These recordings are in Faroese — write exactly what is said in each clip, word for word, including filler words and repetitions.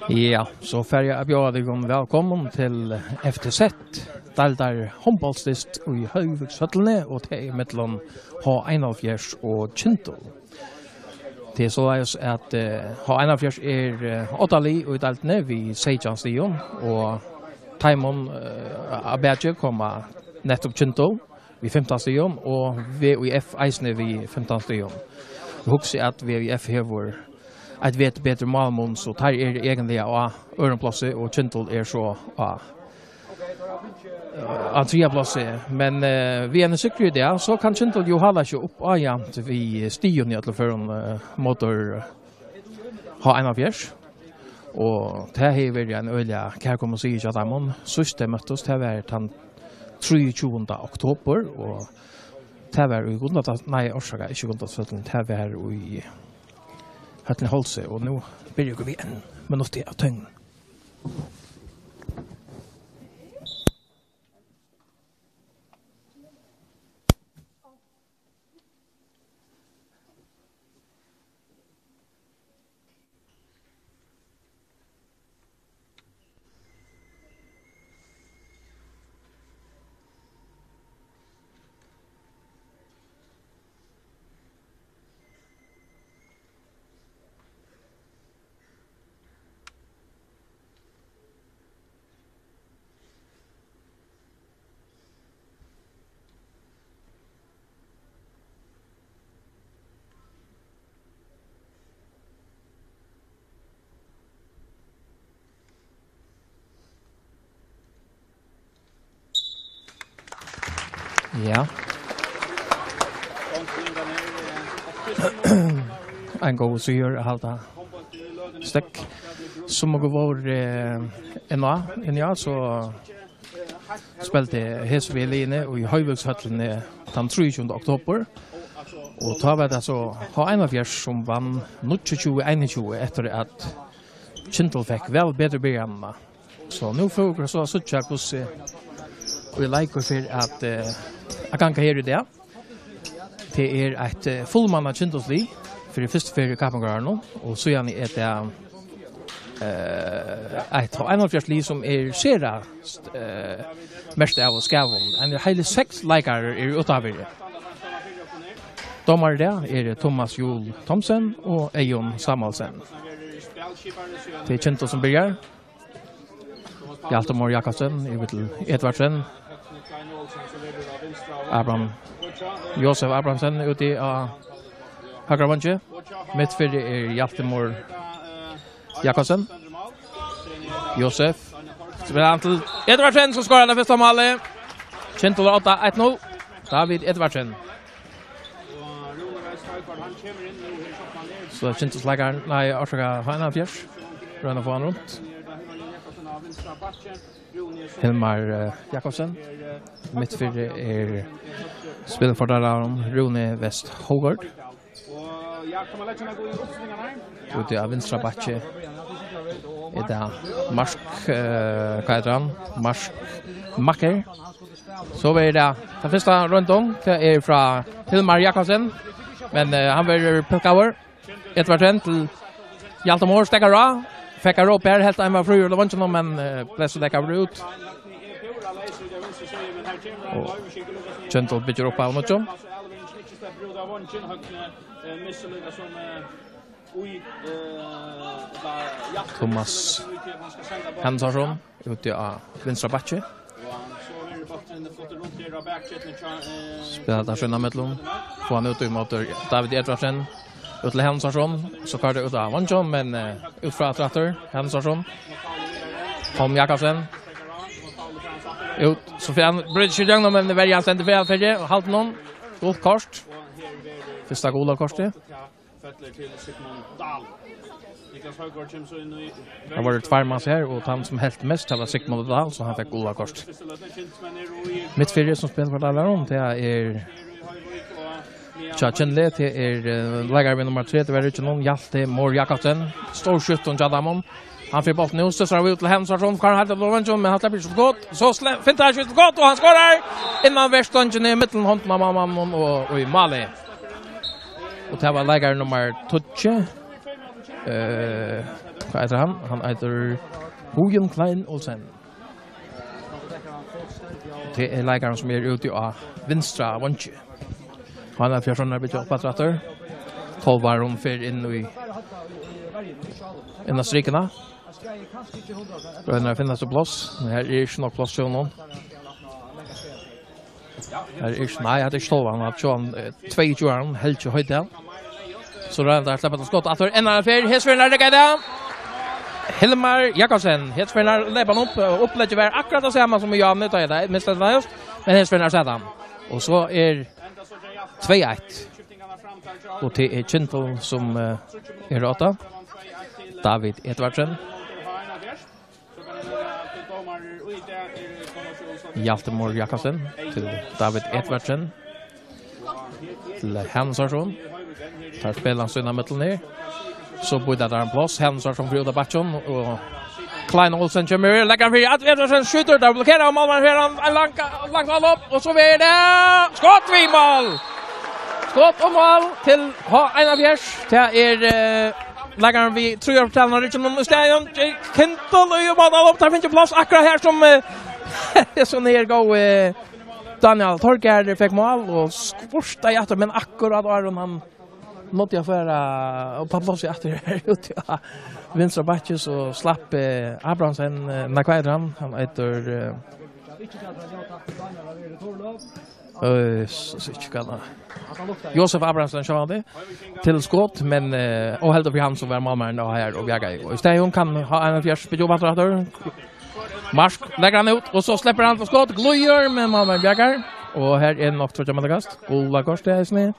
Ja, so fari eg at bjóða tykkum vælkomin til F T Z, deildar hondbóltsdyst í Høviksvøllini, og tað er millum H einoghálvfjerðs og Kyndul. Tað er soleiðis, at, eh, H einoghálvfjerðs er, eh, odda lið í deildini við seytjan stigum, og teimum, eh, á baki koma nettupp Kyndul við fimtan stigum, og V Í F eisini við fimtan stigum. Eg hugsi, at V Í F hevur eitt vet betri málmun, so teir eru eigentliga á øðrum plássi, og Kyndul er so á, á triðja plássi. Men, eh, við eini sigri í dag, so kann Kyndul jú halda seg upp á javnt við stigum í øllum førum, eh, móti H einoghálvfjerðs. Og tað hevur verið ein øgiliga kærkomin sigur hjá teimum. Síðst tey møttust, tað var tann trýogtjúgunda oktober, og tað var í Gundadal-, nei, orsaka, ikki Gundadalshøllini, tað var í Høllini Hálsi, og nú byrja okur við ein minutt av tøgn. Ja. Ein góður sigur at halda støkk. Sum okur vóru, eh, inn á, inn á, so spældu hesi bæði liðini í Høviksvøllini tann trýogtjúgunda oktober. Og tá var tað so H einoghálvfjerðs, sum vann níggjuogtjúgu einogtjúgu, eftir at Kyndul fekk væl betri byrjanina. So nú fáa okur so at síggja, hvussu, hvussu leikur fer at, eh, at ganga her í dag. Tað er eitt, eh, fullmannað Kyndulslið fyri fyrstu ferð í kappingarárunum, og síðani er tað, eh, eitt H einoghálvfjerðs lið, sum er sera, eh, merkt av skævum. Ein er heilir seks leikarar eru útafyri. Dómarar í dag eru Thomas Juul Thomsen og Eyðun Samuelsen. Tað er Kyndul, sum byrjar. Hjalti Mohr Jakobsen, yvir til Edvardsen. Abraham, Josef Abrahamsen úti á høgra vangi. Mittfyri er Hjalti Mohr Jakobsen. Josef. Spælir hann til Edvardsen, sum skorar tað fyrsta málið. Kyndul er odda, eitt null. David Edvardsen. So Kyndulsleikarin, nei, orsaka, H einoghálvfjerðs. Royna at fáa hann runt. Hilmar, eh, Jakobsen. Mittfyri er spælifortalari Rúni Westh Hougaard. Úti á vinstra bakki er tað Mark, eh, hvat eitur hann? Mark Macker. So er tað tann fyrsta royndin, tað er frá Hilmar Jakobsen, men, eh, hann verður pilkaður. Edvardsen til Hjalti Mohr, steðgar á. Fekk hann róp her, helt hann var fríur til vongina, men, eh, bleiv so dekkaður út. Og Kyndul byggir upp av nýggjum. Thomas Hansason úti á vinstra bakki. Spælir tað seg inn á millum. Fáa hann út í móti David Edvardsen. Út til Hansason. So koyrir tað út á vongin, men, eh, út frá aftur. Hansason. Tom Jakobsen. Út. So fer hann, brýtur seg ígjøgnum, men verjan stendur fyri, fyri, og halda hann. Gult kort. Fyrsta gula kortið. Fellur til Sigmund Dahl. Niklas Højgaard kemur so inn í. Tað vóru tveir mans her, og tann sum helt mest, tað var Sigmund Dahl, so hann fekk gula kort. Mittfyri sum spælir fyri Dahl, tað er hjá Kyndli, tað er, eh, leikari við nummar tretivu, tað var ikki nokk, Hjalti Mohr Jakobsen. Stór skjúttan hjá teimum. Hann fær bóltin nú, stussar hann út til Hansason, kann hann halda á vongin, men hann sleppur ikki skot. So sle-, fintar hann ikki skot, og hann skorar! Innan verstongini, millum hondina á málmanninum og, og í málið. Og tað var leikari nummar tíggju. Eh, Hvat eitur hann? Hann eitur Hugen Klein Olsen. Tað er leikarin, sum er úti á vinstra veingi. Hann er fjórtan, hann er byggja upp aftur. Tólvarin fer inn í, inn á strikuna. Roynir at finna seg pláss, men her er ikki nokk pláss hjá honum. Her er ikki, nei, hatta er ikki tólvan, hann er tjúgu, eh, tveyogtjúgu, hann Helgi Høydal. So roynir at sleppa til skot, aftur enn ein ferð, hesferðin riggar tað. Hilmar Jakobsen, hesferðin leyp hann upp, og upplegget var akkurát tað sama sum í Jan, tað er tað, minnst tað just, men hesferðin sat hann. Og so er tvey eitt. Og tað er Kyndil sum, eh, er átta. David Edvardsen. Hjaltemor Jakobsen til David Edvardsen. Til Hannes Arsson. Teir spæla hann so inn á miðjuna her. So býta teir um pláss. Hannes Arsson fer út av bakkin og Klein Olsen kemur, leggur hann fyri, Edvardsen skjýtur, tað blokkerar av málmannin, her hann ein lang, langt anlop, og so er tað skot við mál! Skot og mál til H einogfýrs. Tað er, eh, leikarin við trýarfortalna rygginum í staðin. Kyndil í mál, og teir fingu pláss akkurát her sum, eh, sum her góði, eh, Daniel Torgeir fekk mál og spurtaði aftur, men akkurát áðrenn hann náddi at fara upp á plássið aftur her úti á vinstra bakki, so slapp, eh, Abrahamsen, eh, nei, hvat eitur hann? Hann eitur, eh, øh, s-, s-, ikki hvat hann. Josef Abrahamsen, sjálvandi, til skot, men, eh, óheldur fyri hann, so var málmaðurin á her og bjargaði. Og í staðin kann H einogfýrs byggja upp aftur, aftur. Mark leggur hann út, og so sleppur hann til skot, glíður, men málmaðurin bjargar. Og her er nokk tríggjar metra kast. Gula kort, tað er eisini.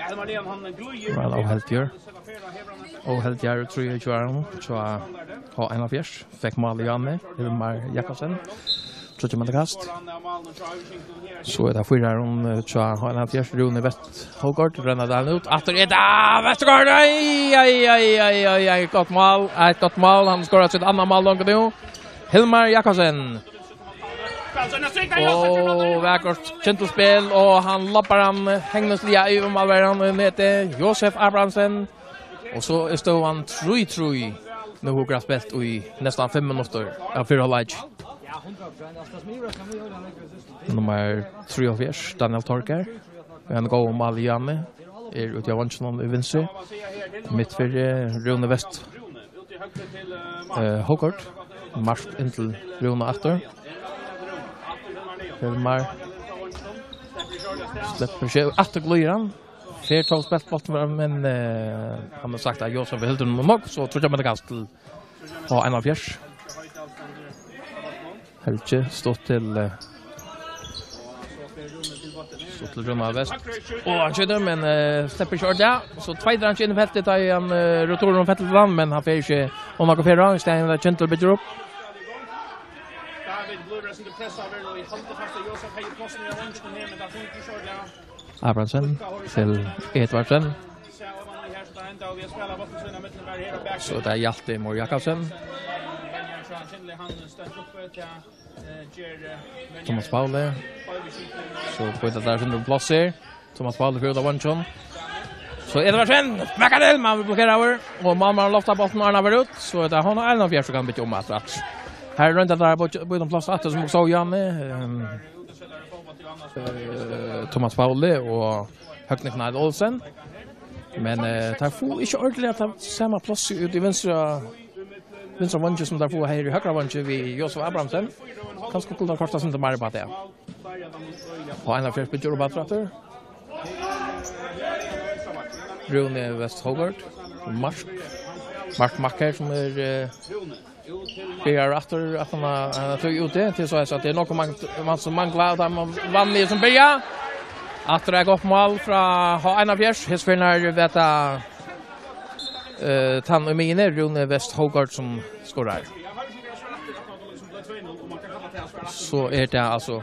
Væl óheldigur. Óheldigur, trýogtjúgu ára, hjá H einogfýrs. Fekk mál í áðni, Hilmar Jakobsen. Tríggjar metra kast. So er tað fýra her, um, eh, hjá H einogfýrs, Rúni West Hougaard, renna tað út. Aftur er tað Westergaard! Ai, ai, ai, ai, ai, ai, gott mál. Eitt gott mál. Hann skorar sítt annað mál longu nú. Hilmar Jakobsen. Og vakurt Kyndilspæl, og hann lobbar hann hegnisliga yvir málverjan og í netið. Josef Abrahamsen. Og so er støðan trý trý. Nú hevur spælt í næstan fimm minuttir av fyrra hálvleik. Nummar trýoghálvfjerðs, Daniel Torgeir. Við einum góðum máli í áðni. Er úti á veinginum í vinstru. Mitt fyri, Rúni West. Eh, Hougaard. Mark inn til Rúna aftur. Hilmar. Sleppur seg. Aftur glíður hann. Fer tó spælt bóltin, men, eh, hann hevur sagt at Josef heldur honum nokk, so tríggjar metra kast til H einogfýrs. Helgi, stutt til, eh, stutt til Rúna West. Og hann skjýtur, men, eh, sleppur ikki ordiliga. So tveitar hann seg inn í feltið, tá er hann, eh, returen um feltið til hann, men hann fer ikki, og nokk fer hann, í staðin er Kyndil byggir upp. David blívur eitt sindur pressaður og heldur fast á Josef, hevði plássini á veinginum her, men tað funkar ikki ordiliga. Abrahamsen til Edvardsen. So er tað Hjalti Mohr Jakobsen. Thomas Pauli. So býta teir seg um pláss her. Thomas Pauli fer út av veinginum. So Edvardsen, smakkar til, men blokkerar av. Og málmaðurin loftar bóltin, og hann fer út. So er tað H einogfýrs sum kann byggja um aftur. Her royndu teir at byggja, byggja um pláss aftur, sum vit sóu, Janni. Ehm, eh, Thomas Pauli og Høgni Knall Olsen. Men, eh, teir fáa ikki ordiliga tað sama pláss út í vinstra, vinstra veingi sum teir fáa her í høgra veingi við Josef Abrahamsen. Kanska skuldi teir koyrt eitt sindur meira upp á tað. H einogfýrs byggir upp aftur. Rúni West Hougaard. Mark. Mark Macker, sum er, eh, byrjar aftur, at hann er, hann er tøk úti, til so at tað er nokk mang-, man sum manglar, at hann vann við sum byrja. Aftur eitt gott mál frá H einogfýrs, hesferðin er, veit eg, eh, tann í miðjuni, Rúni West Hougaard, sum skorar. So er tað altso,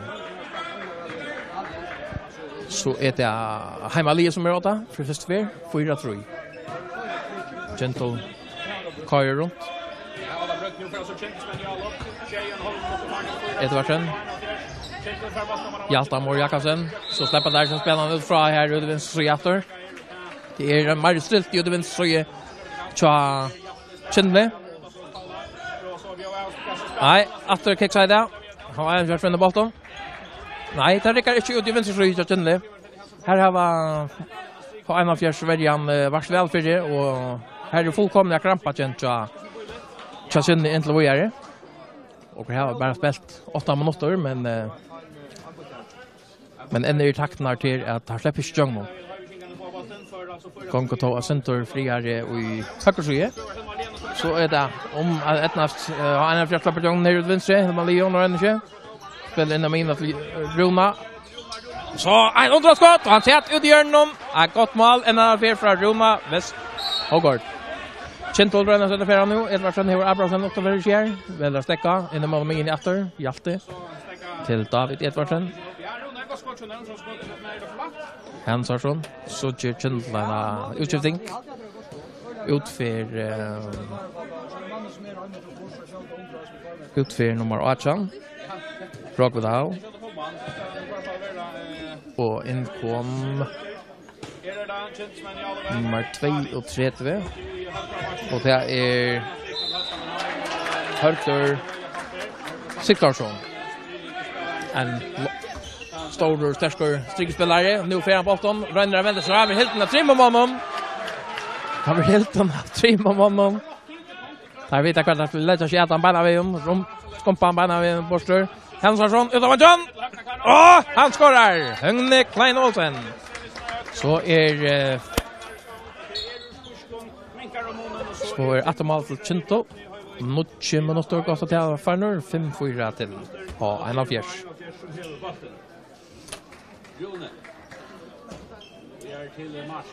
so er tað heimaliðið sum er á tað, fyri fyrstu ferð, fýra trý. Kyndil koyrir runt. Edvardsen. Hjalti Mohr Jakobsen. So sleppa teir seg spæla hann út frá her, út í vinstru síðu aftur. Tað er meira stilt út í vinstru síðu. Tja, Kyndli. Nei, aftur kiksa í dag. Hann er fjørt vinner bolten. Nei, tað riggar ikki út í vinstru síðu hjá Kyndli. Her hava H einogfjøruti verjan, eh, vart væl fyri, og her er fullkomliga krampakent hjá, hjá Kyndli inntil víðari. Og her hava bara spælt átta minuttir, men, eh, men enn eru taktirnar til at hann sleppur ikki ígjøgnum. Gongur tó eitt sindur fríari í høgru síðu. So er tað um at eydnast, eh, H einogfjøruti sleppur ígjøgnum her út vinstru, Hilmar Leon og Rønnesjø. Spælir inn á miðjuna til, eh, Rúna. So eitt undraskot, og hann sat út í hjørnunum. Eitt gott mál, enn ein ferð frá Rúna West Hovgaard. Kyndli roynir at seta ferð nú. Edvardsen hevur Abrahamsen upp til høgru síðu. Velur at steðga, inn ímóti miðjuni aftur. Hjalti til David Edvardsen. Hansarsson, so ger Kyndli eina útskifting. Út fer, eh, út fer nummar átjan, Rockwood Howe. Og inn kom nummar tveyogtretivu. Og tað er Hørður Sigthorsson. Ein lo-, stórur, sterkur strikespelari. Nú fer hann bóltin, roynir at venda seg av, hildin av trimum monnum. Hann verður hildin av trimum monnum. Teir vita hvat teir skulu leggja seg at, hann beinanvegin, rum-, skumpar hann beinanvegin burtur. Hansarsson, út av vangin! Og hann skorar! Høgni Klein Olsen. So er, eh, so er afturmál til Kyndli. Níggju minuttir gott at tala farnir. Fimm fýra til H einogfjøruti. Rúni. Vit eru til Mars.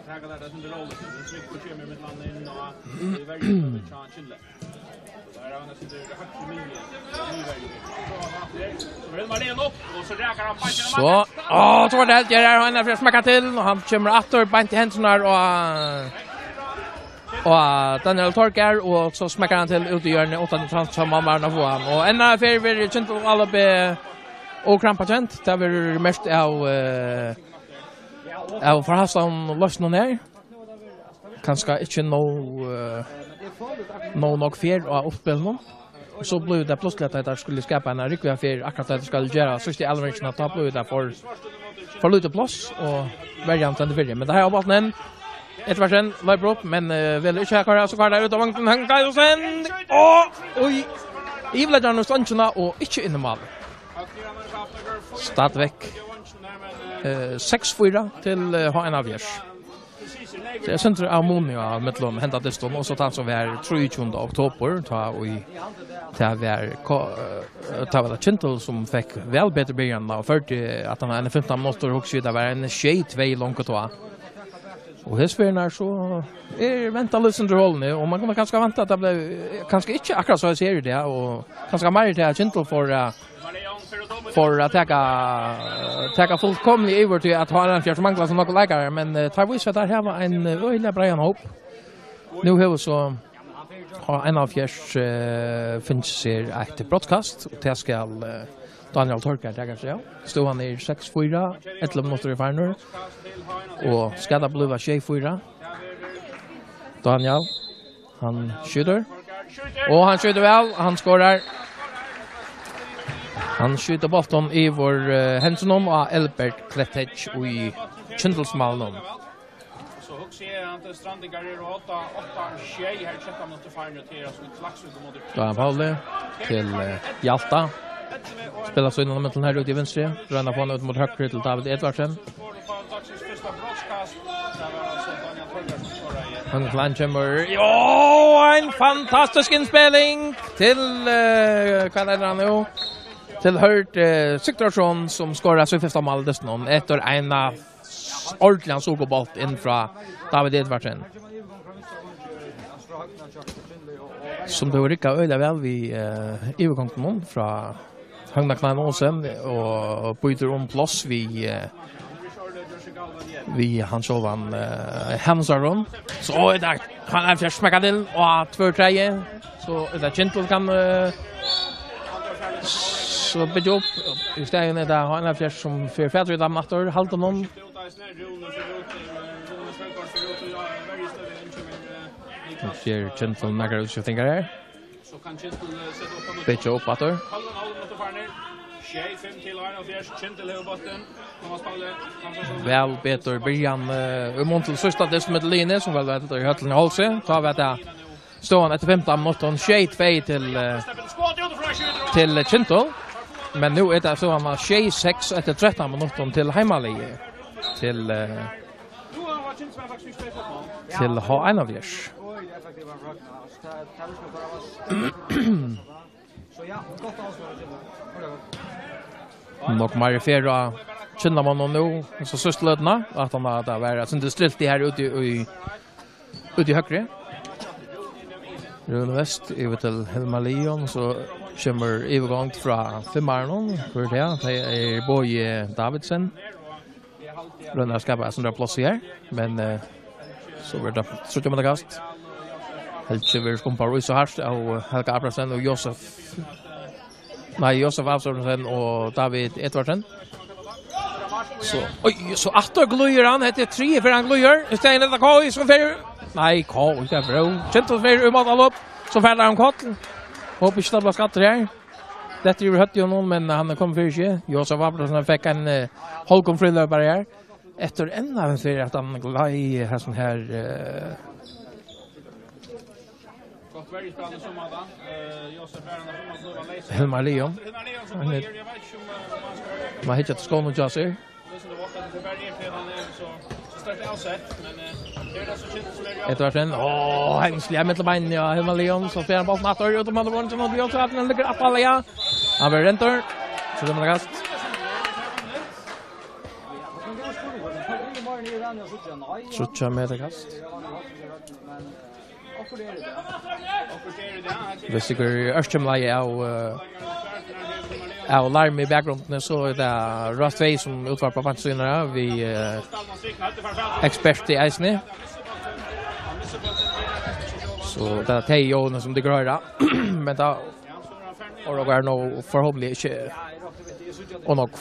Taka tað sindur róligt. Nú trykkur kemur millum inn og í verjuna hjá Kyndli. Og tað er hann sindur høgri miðju. Í verjuna. So er Marlene upp, og so rakar hann beintin á markið. So, á, so var tað heilt, her er hann, fyri at smekka til, og hann kemur aftur, beint í hendurnar, og, og Daniel Torger, og so smekkar hann til út í hjørnið, uttan at hann, so man var hann at fáa hann. Og enn ein ferð verður Kyndli alveg og krampakent. Tað verður mest av, eh, av forhastaðum loysnum her. Kanska ikki nóg, eh, nóg, nóg ferð á uppspillinum. Og so blívur tað plúsliga, at teir skulu skapa eina rúgvu av ferð, akkurát tað teir skulu gera, síðstu avleveringina, tá blívur tað for, for lítið pláss, og verjan stendur fyri. Men tað her er bóltin enn. Edvardsen loypur upp, men, eh, velur ikki at koyra, so koyrir hann út av vangin, hann greiðir seg inn, og, oj, yvirleggur hann í stongina og ikki inn í mál. Stadigvæk, eh, seks fýra til, eh, H einogfjøruti. So eg syntes av muni á millum henda dystin, og so tann sum var trýogtjúgunda oktober, tá í, tá var ko-, eh, tá var tað Kyndli sum fekk væl betri byrjan, og førdi at hann er fimtan minuttir, hugsi, tað var ein sjey tvey longu tá. Og hesa ferðina so er ventað lítið sindur holið, og man kundi kanska vænta at tað bleiv, kanska ikki akkurát so, eg sigi tað, og kanska meira til at Kyndli fór at, fór at taka, taka fullkomiliga yvir, tí at H einogfjøruti manglar so nakrar leikarar, men, eh, teir vísa at teir hava ein, eh, øgiliga breiðan hóp. Nú hevur so H einogfjøruti, eh, fingið sær eitt brotskast, og tað skal, eh, Daniel Torger taka seg av. Støðan er seks fýra, ellivu minuttir eru farnir, og skal tað blíva sjey fýra? Daniel, hann skjýtur. Og hann skjýtur væl, hann skorar. Hann skjýtur bóltin yvir, eh, hendurnar á Elbert Kletec í Kyndilsmálinum. So hugsi eg at Strandingar eru átta, átta, sjey, her er trettan minuttir farnir, og tað er altso Klaksvík móti Tá er Pauli til, eh, Hjalta. Spælir so inn á millum her úti í vinstru. Roynir at fáa hann út móti høgru til David Edvardsen. Høgni Klein kemur. Ja, ein fantastisk innspæling til, eh, hvat eitur hann nú? Til Hørður, eh, Sigthorsson, sum skorar sítt fyrsta mál í dystinum. Eftir ein ordiligan sukkubolt inn frá David Edvardsen, sum hevur riggað øgiliga væl við, eh, yvirgongunum frá Høgna Klein Olsen og býtur um pláss við, eh, við hann sjálvan, eh, Hansarsson. So er tað, hann er fyri at smekka til, og tvørtreiði. So er tað Kyndil kann, eh, so byggja upp. Í staðin er tað H einogfjøruti sum fer fatur í teimum aftur. Halda honum. Rúni fer út, eh, Rúni Sølgaard fer út, og ja, verjuspælarin kemur, eh, Nú ger Kyndil nakrar útskiftingar her. So kann Kyndil, eh, seta upp hann. Byggja upp aftur. Halvan, halvan minuttur farnir. Sjey fimm til einoghálvfjerðs. Kyndil hevur bóltin. Thomas Palle, hann fer so. Væl betur byrjan, eh, í mun til síðsta dyst millum liðini, sum væl var í høllini á Hálsi. Tá var tað støðan eftir fimtan minuttir, sjey tvey til, eh, til Kyndil. Men nú er tað støðan sjey seks eftir trettan minuttir til heimaliðið. Til, eh, til H einogfýrs. Nokk meir ferð á Kyndamonnum nú, so síðstu løtuna, at hann hevur verið eitt sindur striltið her úti í, úti í høgru. Rúna Westh yvir til Hilmar Leon, so kemur yvirgongd frá fimmaranum. Hvør er tað? Tað er Bogi Davidsen. Roynir at skapa eitt sindur pláss her, men, eh, so verður tað tríggja metra kast. Heldur verður skumpað í so hart av, eh, Helga Abrahamsen og Josef, nei, Josef Abrahamsen og David Edvardsen. So, oj, so aftur glíður hann, hetta er triðja ferð hann glíður. Í staðin er tað K I sum fer, nei, K I, tað er bra. Kyndil fer í mótalopp, so fer hann koll. Hopi ikki tað blívur skatt her. Detta er høgt í honum, men hann er komin fyri seg. Josef Abrahamsen fekk ein, eh, hálvgum fríløpara her. Eftir enn av en fyri at hann glei her sånn her, eh, Hilmar Leon. Hann er, man hittar til skónum hjá seg. Edvardsen, åh, hengsliga mitt bein, ja, Hilmar Leon, so fer hann bóltin aftur, út um alla vondin, og Josef Abrahamsen liggur aftarlaga. Hann verður rentur, so tað er kast. Tríggja metra kast. Hvis tykur eru ørkymlaðir av, eh, av larmi í bakgrundini, so er tað Rás tvey sum útvarpar beint sínara við, eh, eksperti eisini. So tað er tey ljóðini sum tykur hoyra, men tað orðið var nú forhåpentliga ikki ov nógv.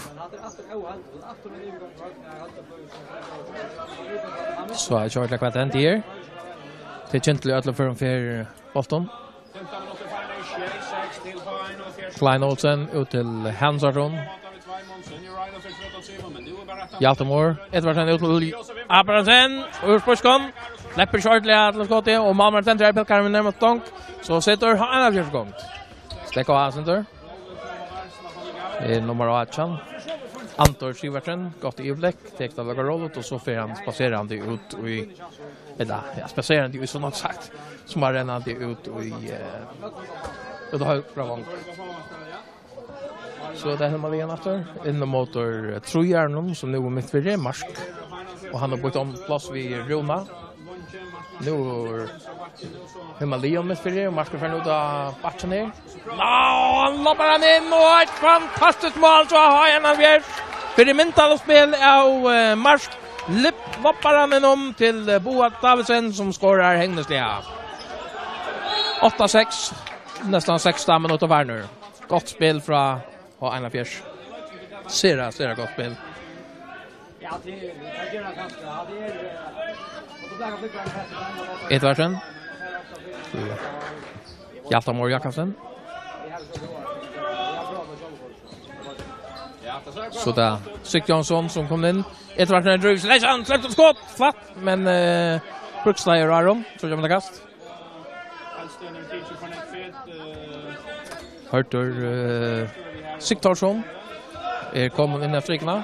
So er ikki ordiliga hvat hendi her. Tað er Kyndil í øllum førum fyri bóltin. Klein Olsen út til Hansson. Hjaltamor Edvardsen út til Abrahamsen. Úr spískum. Sleppur ikki ordiliga til skotið, og málmaðurin stendur her, pilkar við nærmast stong. So setir H einogfýrs í gongd. Steðga av, Sindur. Er nummar átjan. Anton Sivertsen, gott yvirlegg, tekur tað nakað róligt, og so fer hann spaserandi út í, ella, ja, spaserandi í, so nógv sagt, sum er rennandi út í, eh, út á høgra vang. So er tað Hilmar Leon aftur, inn móti, eh, trýaranum, sum nú er mitt fyri, Mark. Og hann hevur býtt um pláss við Rúna. Nú er Hilmar Leon mitt fyri, og Mark er farin út á bakkin her. Ná, hann lobbar hann inn, og eitt fantastiskt mál, so har hann er fyri myndarligt spæl av, eh, Mark. Lib-, lobbar hann inn um til, eh, Boa Davidsen, sum skorar hegnisliga. Átta seks, næstan sekstan minuttir farnir. Gott spæl frá H einogfýrs. Sera, sera gott spæl. Edvardsen. Hjaltamor Jakobsen. So tað er Sigtryggsson sum kom inn. Edvardsen drívar seg, nei, hann sleppur skot, flatt, men, eh, Brúksleið er á honum, so kemur tað kast. Hørður, eh, Sigthorsson er komin inn á strikuna.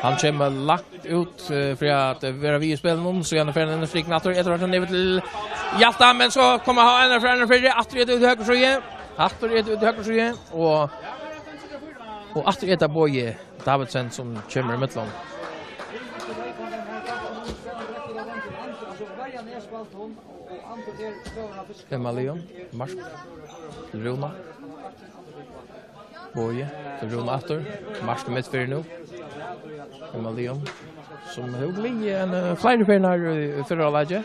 Hann kemur langt út, eh, fyri at vera við í spælinum, so hann fer inn á strikuna aftur. Edvardsen yvir til Hjalta, men so kemur hann inn fyri, aftur út í høgru síðu. Aftur út í høgru síðu, og, og aftur er tað Bogi Davidsen sum kemur ímillum. Hilmar Leon, Mark, Rúna. Bogi, til Rúna aftur. Mark mitt fyri nú. Hilmar Leon, sum hevur ligið ein, eh, fleiri ferðir í, í fyrra leiki.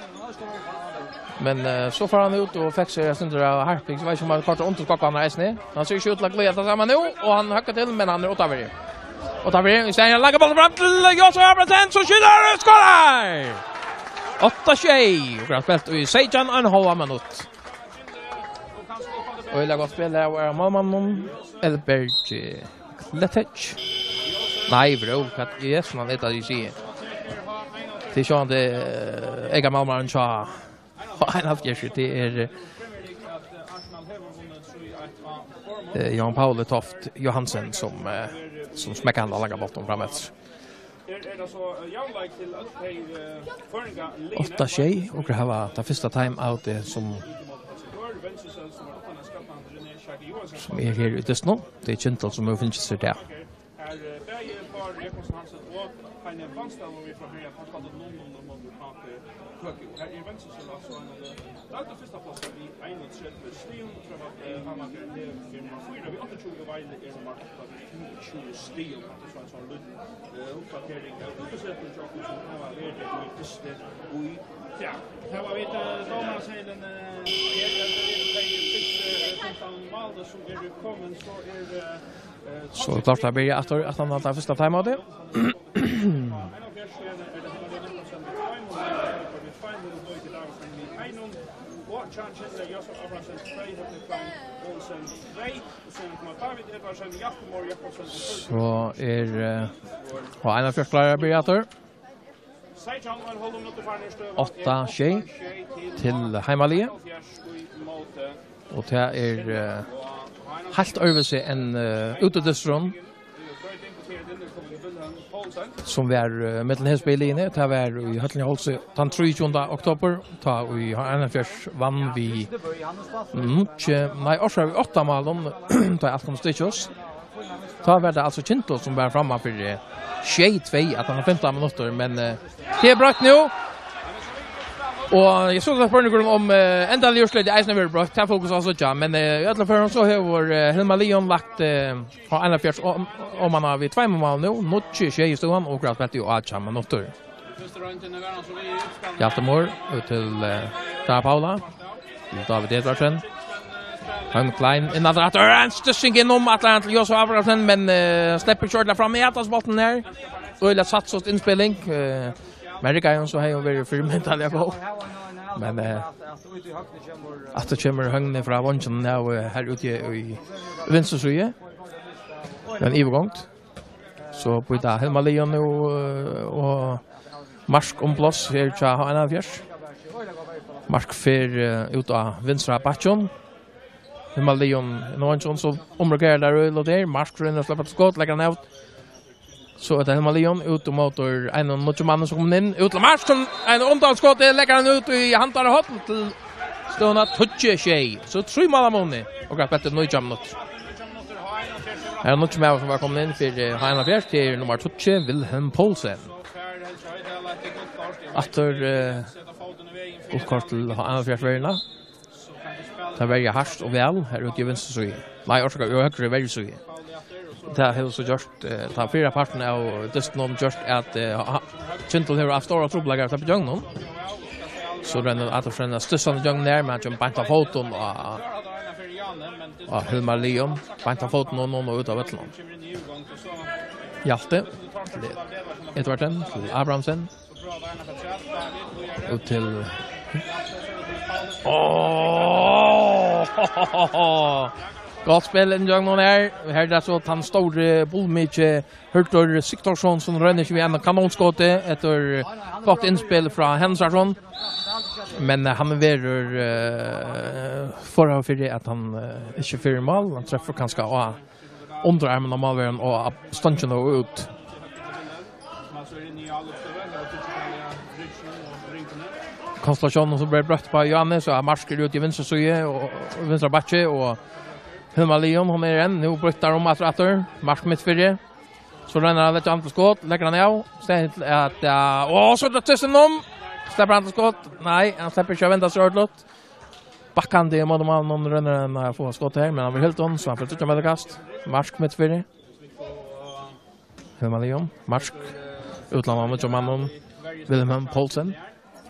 Men, eh, so fór hann út og fekk seg eitt sindur av harping, so veit ikki um hann klárar undir skógvarnar eisini. Hann sær ikki út til at glíða tað sama nú, og hann høggar til, men hann er uttanfyri. Uttanfyri, í staðin langar bóltin fram til Josef Abrahamsen, sum skjýtur og skorar! Átta sjey, og spælt í seytjan og ein hálvan minutt. Og illa gott spæl av málmanninum, Elberg Kletic. Nei, bro, hvat er tað, eg sigi? Tað er sjálvandi, eh, ikki málmannin, tja. Og ein av desse, tað er, eh, Jón Páll Toft Johansen, sum, eh, sum smekkar hann á langa bóltin frameftir. Átta sjey, og hava tað fyrsta time-outið sum, sum er her í dystinum. Tað er Kyndal, sum hevur fingið sær tað. Her, eh, bæði Bárður Jakobsen Hansen og Heini Vandsdal, og vit fáa her, at Harpa null null móti K K. Her er Venstresøla, altso, ein av, eh, lagdu fyrsta pláss við einogtretivu stigum, fram at, eh, Hamar er fyri nummar fýra við áttaogtjúgu, og Vejle er nummar átta við fimmogtjúgu stigum. Hatta er so ein sånn lítl, eh, uppdatering av útsetinum hjá okkum, sum hava verið í fyrstu í dag. Her hava vit, eh, dómaraseðilin, eh, her er tey fyrstu, eh, fimtan málini, sum eru komin, so er, eh, So klárt at byrja aftur, aftan á tað fyrsta time-outið. So er, eh, og einogfjøruti klárur at byrja aftur. Átta sjey til heimaliðið. Og tað er, eh, heilt øðrvísi enn, eh, útidysturin, sum var, eh, millum hesi bæði liðini. Tað var í Høllini á Hálsi tann trýogtjúgunda oktober, tá ið H einogfjøruti vann við níggju, nei, orsaka, við átta málum, tá ið alt kom til stykkis. Tá var tað altso Kyndal, sum var framman fyri, eh, sjey tvey, at hann har fimtan minuttir, men, eh, tað er broytt nú. Og eg sá tað spurningur um, um, eh, endaliga úrslitið eisini verður broytt, tað fáa vit so at síggja, men, eh, í øllum førum so hevur, eh, Hilmar Leon lagt, eh, H einogfjøruti o-, oman á við tveimum málum nú, níggju sjey í støðuni, og akkurát spælt í átjan minuttir. Hjaltemor, út til, eh, David Pála. Til David Edvardsen. Høgni Klein, inn aftur, aftur, ein stussing inn um, ætlar hann til Josef Abrahamsen, men, eh, sleppur ikki ordiliga fram við hasa bóltin her. Og illa satt so innspilling. Eh, men Rikard Jonsson hevur jo verið fyrimunaliga góður. Men, eh, aftur kemur Høgni frá vonginum her, og, eh, her úti í, í vinstru síðu. Men yvirgongt. So býta Hilmar Leon nú, eh, og Mark um pláss her hjá H einogfjøruti. Mark fer, eh, út á vinstra bakkin. Hilmar Leon, nú er hann so umrokerar har, og der. Mark roynir at sleppa til skot, leggur hann av. So er tað Hilmar Leon út móti einum nýggjum manni sum kom inn. Út til Mark, sum ein undan skoti, leggur hann út í handan á horn til støðuna tíggju sjey. So trý mál á muni, og akkurát eftir nítjan minuttir. Her er nýggjur maður sum var komin inn fyri, eh, H einogfjøruti, tað er nummar tíggju, Wilhelm Poulsen. Aftur, eh, gult kort til H einogfjøruti-verjuna. Teir verja hart og væl her úti í vinstru síðu. Nei, orsaka, í høgru verju síðu. Tað hevur so gjørt, eh, tann fyrra partin av dystinum gjørt at, eh, ha-, Kyndal hevur havt stórar trupulleikar at sleppa ígjøgnum. So roynir hann at stussa hann ígjøgnum har, men hann kemur beint á fótin á, á Hilmar Leon. Beint á fótin og, og, og út av vøllinum. Hjalte. Til Edvardsen, til Abrahamsen. Út til, áh! Gott spæl inn ígjøgnum her. Her er tað so tann stóri, bulmiki Hørður Sigthorsson, sum roynir seg við einum kanonskoti eftir gott innspæl frá Hansarsson. Men, eh, hann verður, eh, forhaður fyri at hann, eh, ikki fer í mál. Hann trefur kanska á undirarmin á málverjara og á stongina og út. Konstellatiónin sum verður broytt á hjá Johannes, so er Mark úti í vinstru síðu og, og vinstra bakki, og Hilmar Leon, hon er enn, nú broyttar um aftur, aftur. Mark mitt fyri. So roynir hann at leggja hann til skot, leggur hann av. Stendur til at, ja, og so er tað tussen um. Sleppur hann til skot? Nei, hann sleppur ikki at venda seg ordiliga. Bakkandi í móti málinum, roynir hann at fáa skot her, men hann verður hildin, so hann fær tríggja metra kast. Mark mitt fyri. Hilmar Leon, Mark. Útlán av nýggja manninum, Wilhelm Poulsen.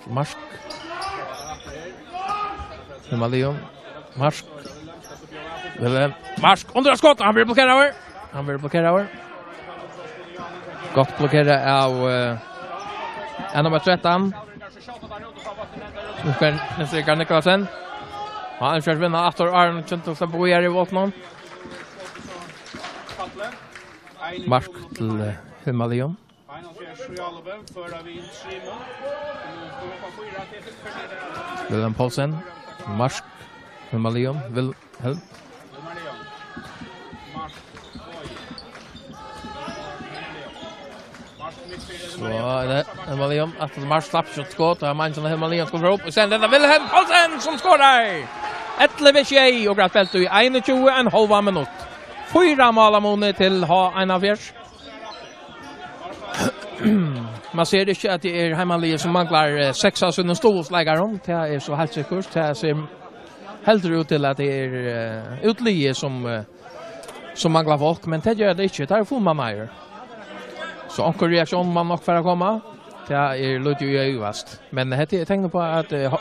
Mark. Hilmar Leon, Mark. Wilhelm, Mark, undir skot, hann verður blokkeraður. Hann verður blokkeraður. Gott blokkerað av, eh, av nummar trettan. Nils Rikard Niklasen. Hann er skjótt vinna aftur, Aron Kjøntoft er på her i våtnum. Mark til, eh, Hilma Leon. Wilhelm Poulsen. Mark. Hilma Leon. Wilhelm. So er tað Hilma Leon. Aftur til Mark, slapp skjótt skot. Her er Magnusson og Hilma Leon skot upp. Og sen er tað Wilhelm Poulsen sum skorar. Ellivu sjey og greitt spælt í einogtjúgu og ein hálvan minutt. Fýra mál av muni til H einogfjøruti. Man sær ikki, at tað er heimaliðið, sum manglar, eh, seks av sínum stuðulsleikarum. Tað er so heilt sikkurt. Tað sær heldur út til, at tað er, eh, útiliðið, sum, eh, sum manglar fólk, men tað ger tað ikki. Tað er fullmannaður. So onkur reaktión man nokk fara at koma. Tað er lítið í at ivast. Men hetta er tekin upp á, at, eh, ha-,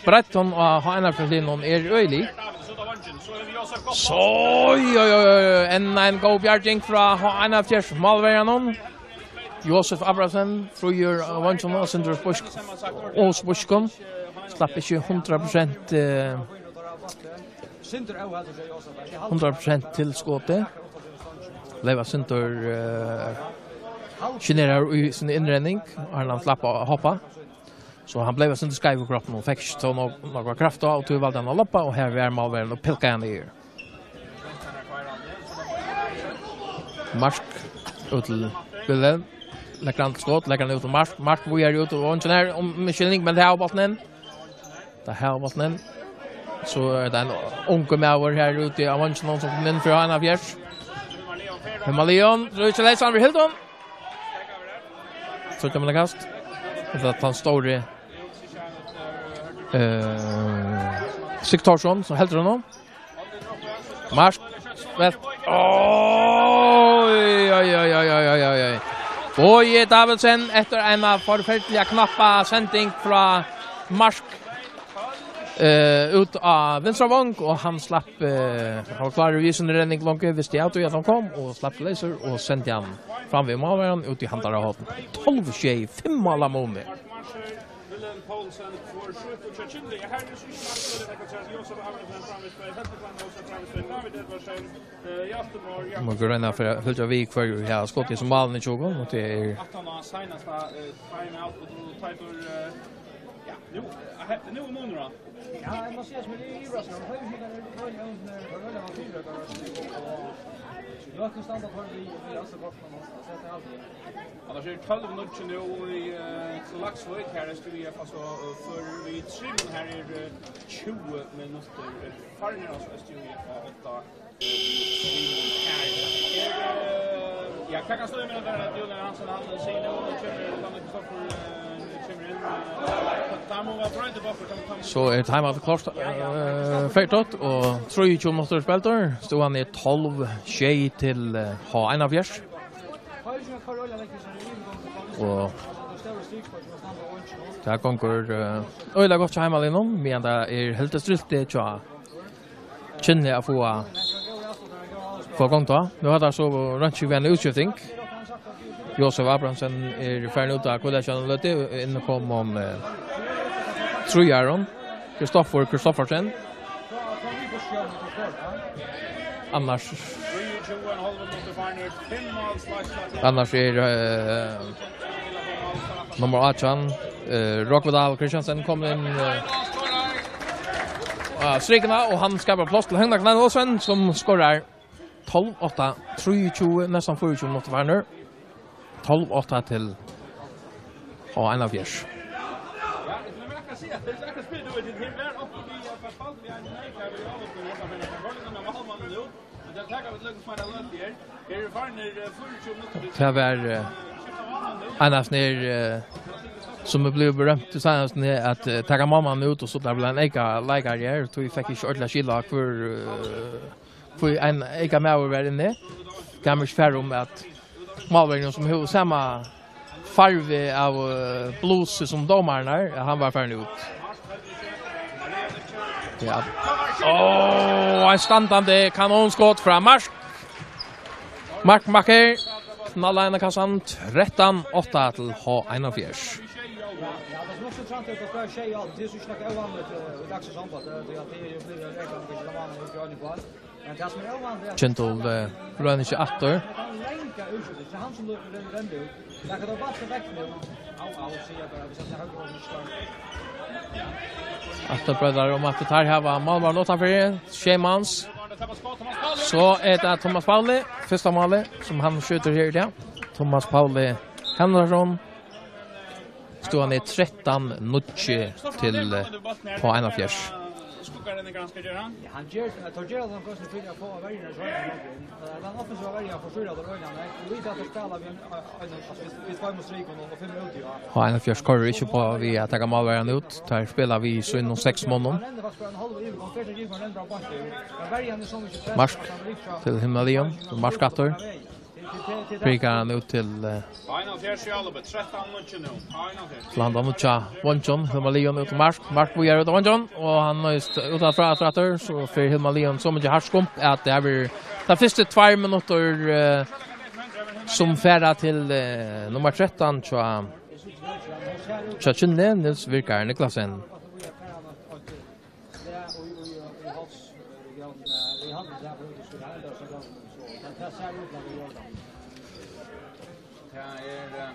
breiddin á H einogfjøruti-liðnum er øgilig. So, oj, oj, oj, oj. Enn ein góð bjarging frá H einogfjøruti málverjanum. Josef Abrahamsen, fríur av veingjum og sindur spísk-, og spískum. Slapp ikki hundrað prosent, eh, hundrað prosent til skotið. Bleiv eitt sindur, eh, genereraður í síni innrenning, og hann slapp at hoppa. So hann bleiv eitt sindur skeivur í kroppinum og fekk ikki so nóg, nógva kraft á, og tí valdi hann at loppa, og her var málverjin og pilkaði hann niður. Mark út til Wilhelm. Leggur hann til skot, leggur hann út til Mark. Mark víðari út og eingin her um skilning, men tað hava bóltin inn. Tað hava bóltin inn. So er tað ein ungur maður her úti á veingjunum sum kom inn fyri H einogfjøruti. Hilma Leon, so ikki leyst hann við Hilton. So kemur tað kast. Og so er tað hann stóri, eh, Sigthorsson, sum heldur honum. Mark, vel. Oj, oj, oj. Bogi Davidsen eftir eina forferdiliga knappa sending frá Mark, eh, út á vinstra vong, og hann slapp, eh, hann var klárur við sína redning longu, visti av tí at hann kom, og slapp leysur og sendi hann fram við málverjan út í handan av horn. Tólv sjey, fimm mál av muni. Wilhelm Poulsen får skjut og kjøtt. Her er det så ikke aktuelt, jeg kan si at Josef Abrahamsen framvist på Heltemann, Josef framvist på David Edvardsen, eh, Hjaltemar, Jakob. Man går inn og følger vi hver, ja, skott i som malen i tjugo, og det er at han har senest, eh, time out, og da tar, eh, ja, nå, eh, nå er måneder, da. Ja, jeg må si at jeg er litt overrasket. Han har jo ikke den øvrige øvnen, eh, for øvrig har han fire, og nå er det standard for vi, vi er så godt, men altså, så er det alltid. Annars er det tólv null nú í, eh, til Klaksvík. Her er Stúri F, altså, eh, for við trimum. Her er, eh, tjúgu minuttir, eh, farnir, altså, Stúri F átta. Eh, ja, hvat kann Stúri meina um at Jón Hansen, hann sigur nú, nú kemur, nú kemur Kristoffer, eh, kemur inn, eh, tað má vera broytt í bak, tað má So er timeout klárt, eh, ferdigt, og trýogtjúgu minuttir spældir. Støðan er tólv sjey til, eh, H einogfjøruti. Og tað gongur, eh, øgiliga gott hjá heimaliðnum, meðan tað er heldur stilt hjá Kynni at fáa, fáa gongd á. Nú er tað so Rønskjø við eina útskifting. Josef Abrahamsen er farin út av kvílíkjan og løtu, inn kom hon, eh, trýarin, Kristoffer Kristoffersen. Annars, annars er, eh, nummar átjan, eh, Rógvi Dahl Christiansen, komin inn, eh, á strikuna, og hann skapar pláss til Høgna Klein Olsen, sum skorar. Tólv átta, trýogtjúgu, næstan fýraogtjúgu minuttir farnir. Tólv átta til H einogfjøruti. Tað var, eh, einast nær, eh, sum er blivið berømt í seinast, at, eh, taka málmannin út, og so tað bleiv ein eyka leikari her, tí fekk ikki ordiliga skil á, hvør, eh, hví ein eyka maður var inni. Gav mær ikki far um, at málverjin, sum hevur sama farvi av, eh, blusi sum dómarin har, at hann var farin út. Ja. Ó, ein standandi kanonskot frá Mark. Mark Macker. Knalla inn í kassan. Trettan átta til H einogfjøruti. Ja, ja, tað er nokk so trongt at spæla sjey alt. Tað er so ikki nakað óvanligt, eh, í dagsins hondbólt. Tað, tað, tað er jo blivið ein regla, man kann ikki vera vanlig í eini kvøld. Men tað sum er óvanligt er at Kyndil, eh, roynir seg aftur. Tað er ein langa útskifti. Tað er hann sum ren-, rennur út. Tað kann tað bara vekk nú. Au, au, sigur eg bara, hvis hann er høgri og ikki. Afturbreiðar um at teir hava málmann uttanfyri, sjey mans. So er tað Thomas Pauli, fyrsta málið, sum hann skjýtur her í dag. Thomas Pauli Henriksson. Støðan er trettan níggju til, eh, H einogfjøruti. Ja, hann ger, eh, teir gera tað kortini fyri at fáa verjuna í sveitina. Eh, tann offensiva verjan forstyrrar teir øgiliga nógv. Og vit, at spæla við ein, eh, ein, altso, við, við tveimum strikum og, og fimm úti, ja. H einogfjøruti koyrir ikki upp á við at taka málverjan út. Teir spæla við sínum seks monnum. Hann rennur faktiskt bara ein hálv yvirgongd, fer til Gylfa, rennur bara beint út. Men verjan er so mikið press, Mark at hann vil ikki til Hilmar Leon. Mark aftur. Prikar hann út til, eh, Einogfjøruti í álopið, trettan níggju nú. Einogfjøruti. Landa nú hjá Wonjon, Hilmar Leon út til Mark. Mark víðari út á Wonjon, og hann nøyðist út aftur, aftur, aftur, so fer Hilmar Leon so mikið hart skump at tað verður tað fyrstu tvær minuttir, eh, sum fara til, eh, nummar trettan hjá, hjá Kyndli, Niels Virkar Niklasen.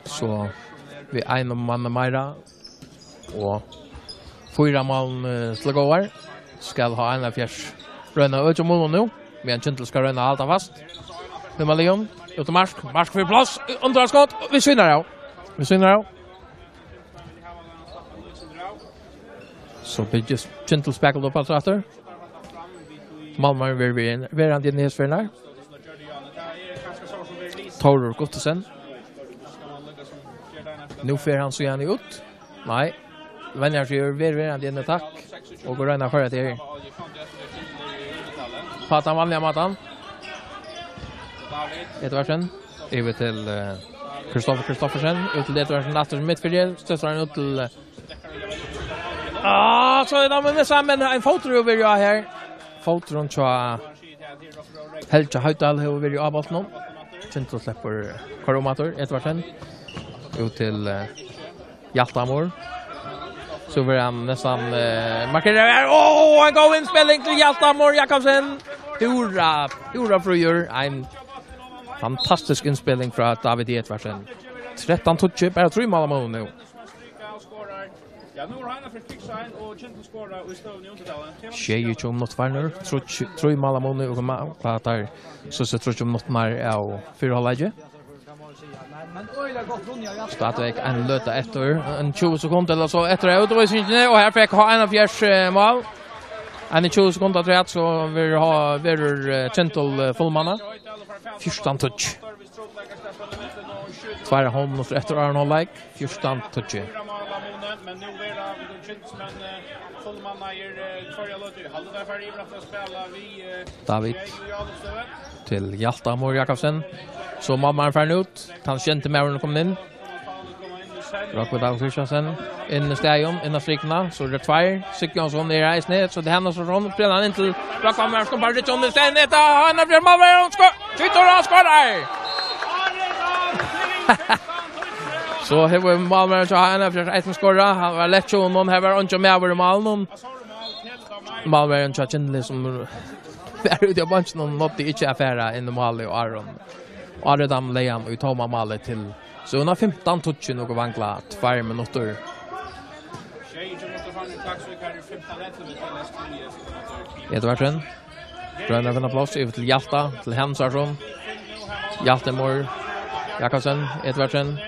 So við einum manni meira og fýra mál, eh, til góðar skal H einogfjøruti royna at økja munnin nú, meðan Kyndil skal royna at halda fast. Hilmar Leon, út til Mark, Mark fyri pláss, undir skot, við sínum av. Við sínum av. So byrjar Kyndil spæla upp aftur, aftur. Málmaðurin verður ver-, verandi inni hesa ferðina. Tórur Guttesen. Nú fer hann síðani út. Nei. Venjar sigur, "Ver verandi inni, takk." Og royna at koyra til her. Á tann vanliga mátan. Edvardsen. Yvir til, eh, Kristoffer Kristoffersen. Út til Edvardsen, aftur mitt fyri. Støttar hann út til, eh, Ah, so er tað, men, men ein fótur er verið á her. Fóturin hjá Helgi Høydal hevur verið á bóltinum. Kyndil sleppur, eh, koyra um aftur, Edvardsen. Út til, eh, Hjaltamor. So verður hann næstan, eh, markeraður her. Ó, ein góð innspæling til Hjaltamor Jakobsen. Púra, púra fríur. Ein fantastisk innspæling frá David Edvardsen. Trettan tíggju, bara trý mál á munnin nú. Ja, nú er hann fyri fiksa ein, og Kyndil skorar í støðuni í undirtali. Sjeyogtjúgu minuttir farnir, trý, trý mál á munnin, og ma-, hvat er, so, so tríggjar minuttir av fyrra hálvleiki. Stadigvæk ein løta eftir, ein tjúgu sekund ella so eftir av útvísingini, og her fekk H einogfjøruti, eh, mál. Ein tjúgu sekund afturat, so verður ha-, verður, eh, Kyndil, eh, fullmanna. Fjúrtan tíggju. Tveir og ein hálv minuttur eftir aðra hálvleik. Fjúrtan tíggju. David til Hjalta Mór Jakobsen. So málmaðurin farin út. Tann sjendi maðurin er komin inn. Rógvi Dahl Kristiansen. Inn í staðin, inn á strikuna. So eru tað tveir. Sigjónsson er eisini. So tað er hann sum brenna inn til Rógvi, men skumpar ikki undir stein. Hetta, hann er fjær málverjari, hann skor-, skjýtur og skorar! So hevur málverjin hjá H einogfjøruti eisini skorað. Hann var lett hjá honum. Her var eingin maður í málinum. Málverjin hjá Kyndli, sum var úti á beinkinum, náði ikki at fara inn í málið, og Aron, Aron Dam legði hann í tóma málið til, so hon har fimtan tíggju, nøkur vangla tveir minuttir. Edvardsen. Roynir at finna pláss yvir til Hjalta, til Hansarsson. Hjalti Mór Jakobsen, Edvardsen.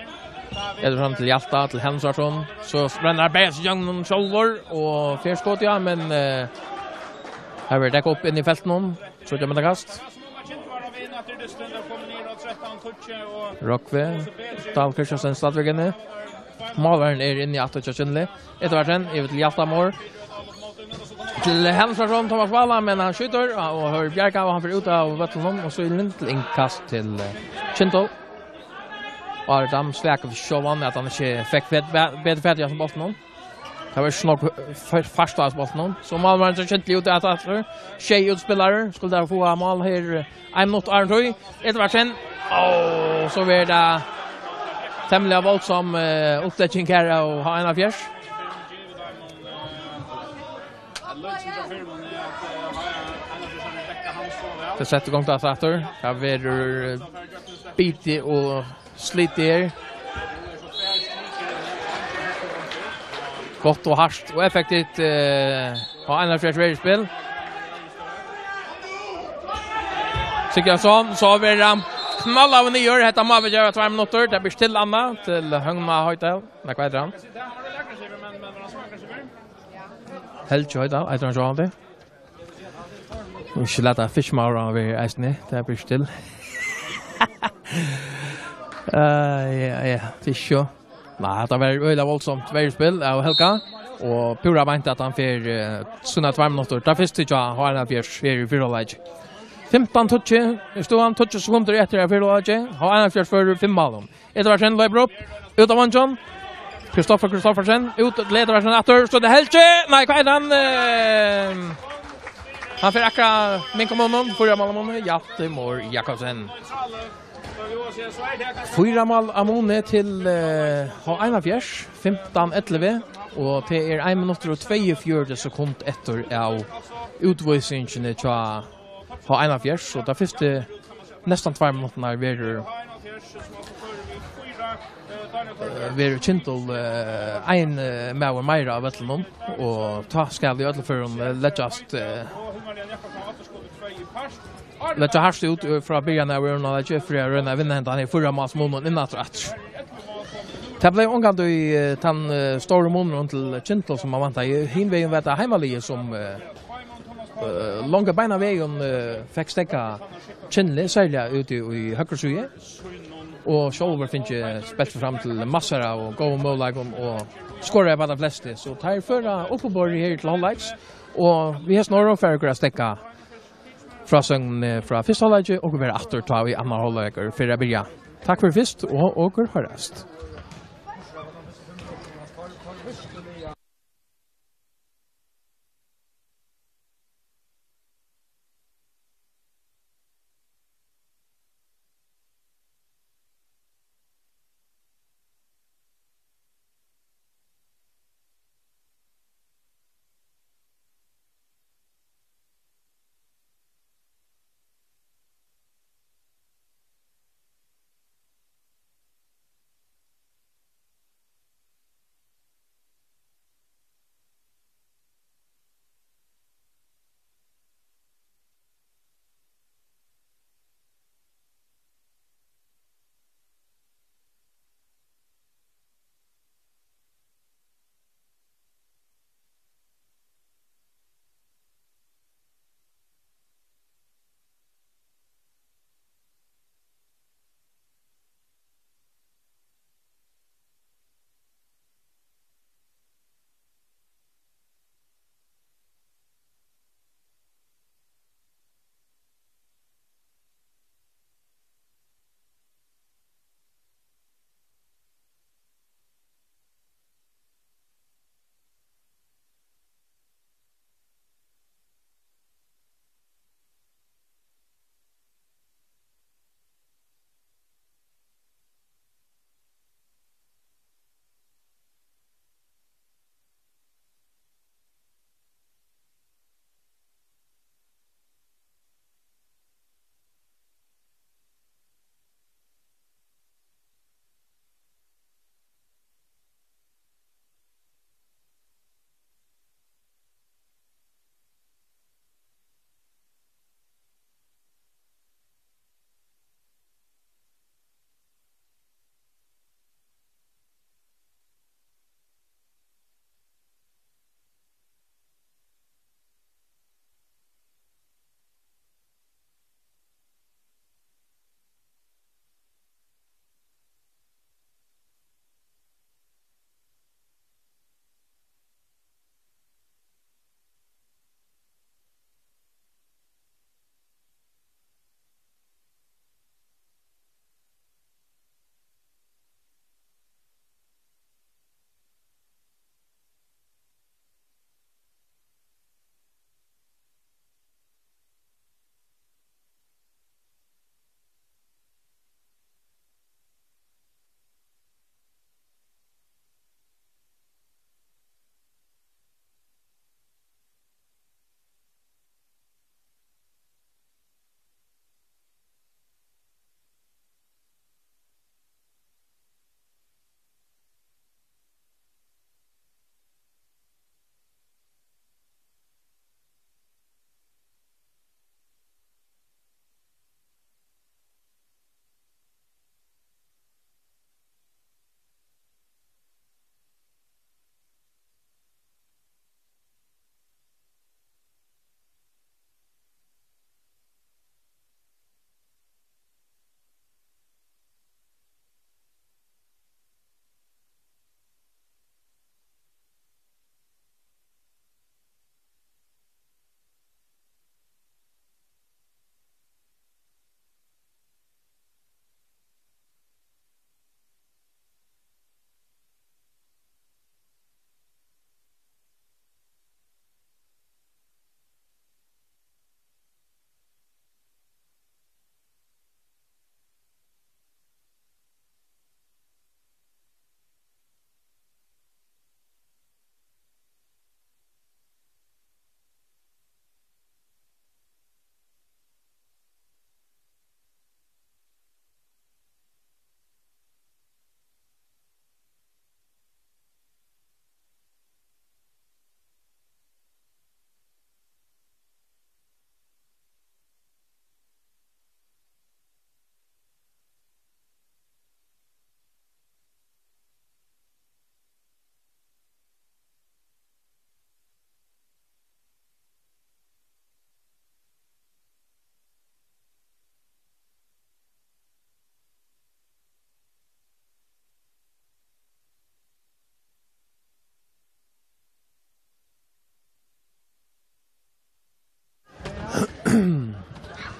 Edvardsen til Hjalta, til Hansarsson. So rennur hann bara seg ígjøgnum sjálvur og fær skot, ja, men, eh, her verður dekkað upp inn í feltinum. Tríggja metra kast. Rógvi Dahl Kristiansen stadigvæk inni. Málverjin er inni aftur hjá Kyndli. Edvardsen, yvir til Hjalta Mór. Til Hansarsson, Thomas Vala, men hann skjýtur, og hevur bjargað, og hann fer út av vøllinum, og so er Lindell innkast til, eh, Kyndil. Og Aron Dam svekar við sjálvan, at hann ikki fekk bet-, be-, betur fatt í hasum bóltinum. Tað var ikki nokk f-, fart á hasum bóltinum. So málmaðurin hjá Kyndli út aftur. Sjey útspilarar. Skuldu teir fáa mál her, eh, ein minutt áðrenn tíð. Edvardsen. Ó, so verður tað Temmiliga voldsom, eh, uppdekking her av H einogfýrs. Tað setti gongd aftur. Her verður, eh, bitið og slitið her. Gott og hart og effektivt, eh, H einogfýrs verður í spæl. Sigurðsson, so verður hann knallaður niður. Hetta má vit gera tveir minuttir. Tað blívur til annað til Høgna Hoydal. Nei, hvat eitur hann? Helgi Hoydal, eitur hann sjálvandi? Og ikki lata Fiskmauran vera eisini, tað blívur til. Eh, ja, ja, tað er sjó. Nei, tað var øgiliga voldsomt verjuspæl av Helga. Og púra beint at hann fer, eh, sínar tveir minuttir. Tað fyrsta hjá H einogfýrs her í fyrra hálvleiki. Fimtan tíggju, nú stóð hann tíggju sekundir eftir av fyrra hálvleiki. H einogfýrs førir fimm málum. Edvardsen loypur upp, út av vongin. Kristoffer Kristoffersen, út til Edvardsen aftur, so tað er Helgi. Nei, hvat eitur hann? Eh, hann fer akkurát minka munin, fýra mál av muni, Hjalti Mohr Jakobsen. Fýra mál av muni til, eh, H einogfýrs, fimtan ellivu, og tað er ein minuttur og tveyogfjøruti sekund eftir av útvísingini hjá H einogfýrs, og tað fyrsta næstan tveir minuttirnar verður, eh, verður Kyndil, eh, ein, eh, maður meira á vøllinum, og tá skal í øllum førum, eh, leggjast, eh, leggja hart út, eh, frá byrjan av, og fyri at royna at vinna hendan her fýra máls munin inn aftur, aftur. Tað bleiv ongantíð, eh, tann, eh, stóri munurin til Kyndil, sum man væntaði. Hin vegin var tað heimaliðið, sum, eh, eh, longu beinanvegin, eh, fekk steðgað Kyndli, serliga úti í høgru síðu. Og sjálvur fingið spælt seg fram til massar av góðum møguleikum og skoraði bara tey flestu. So teir føra upp á borðið her til hálvleiks. Og við hesum orðum fara okur at steðga frásøgnini frá fyrsta hálvleiki, og okur verða aftur tá ið annar hálvleikur fer at byrja. Takk fyri fyrst, og okur hoyrast.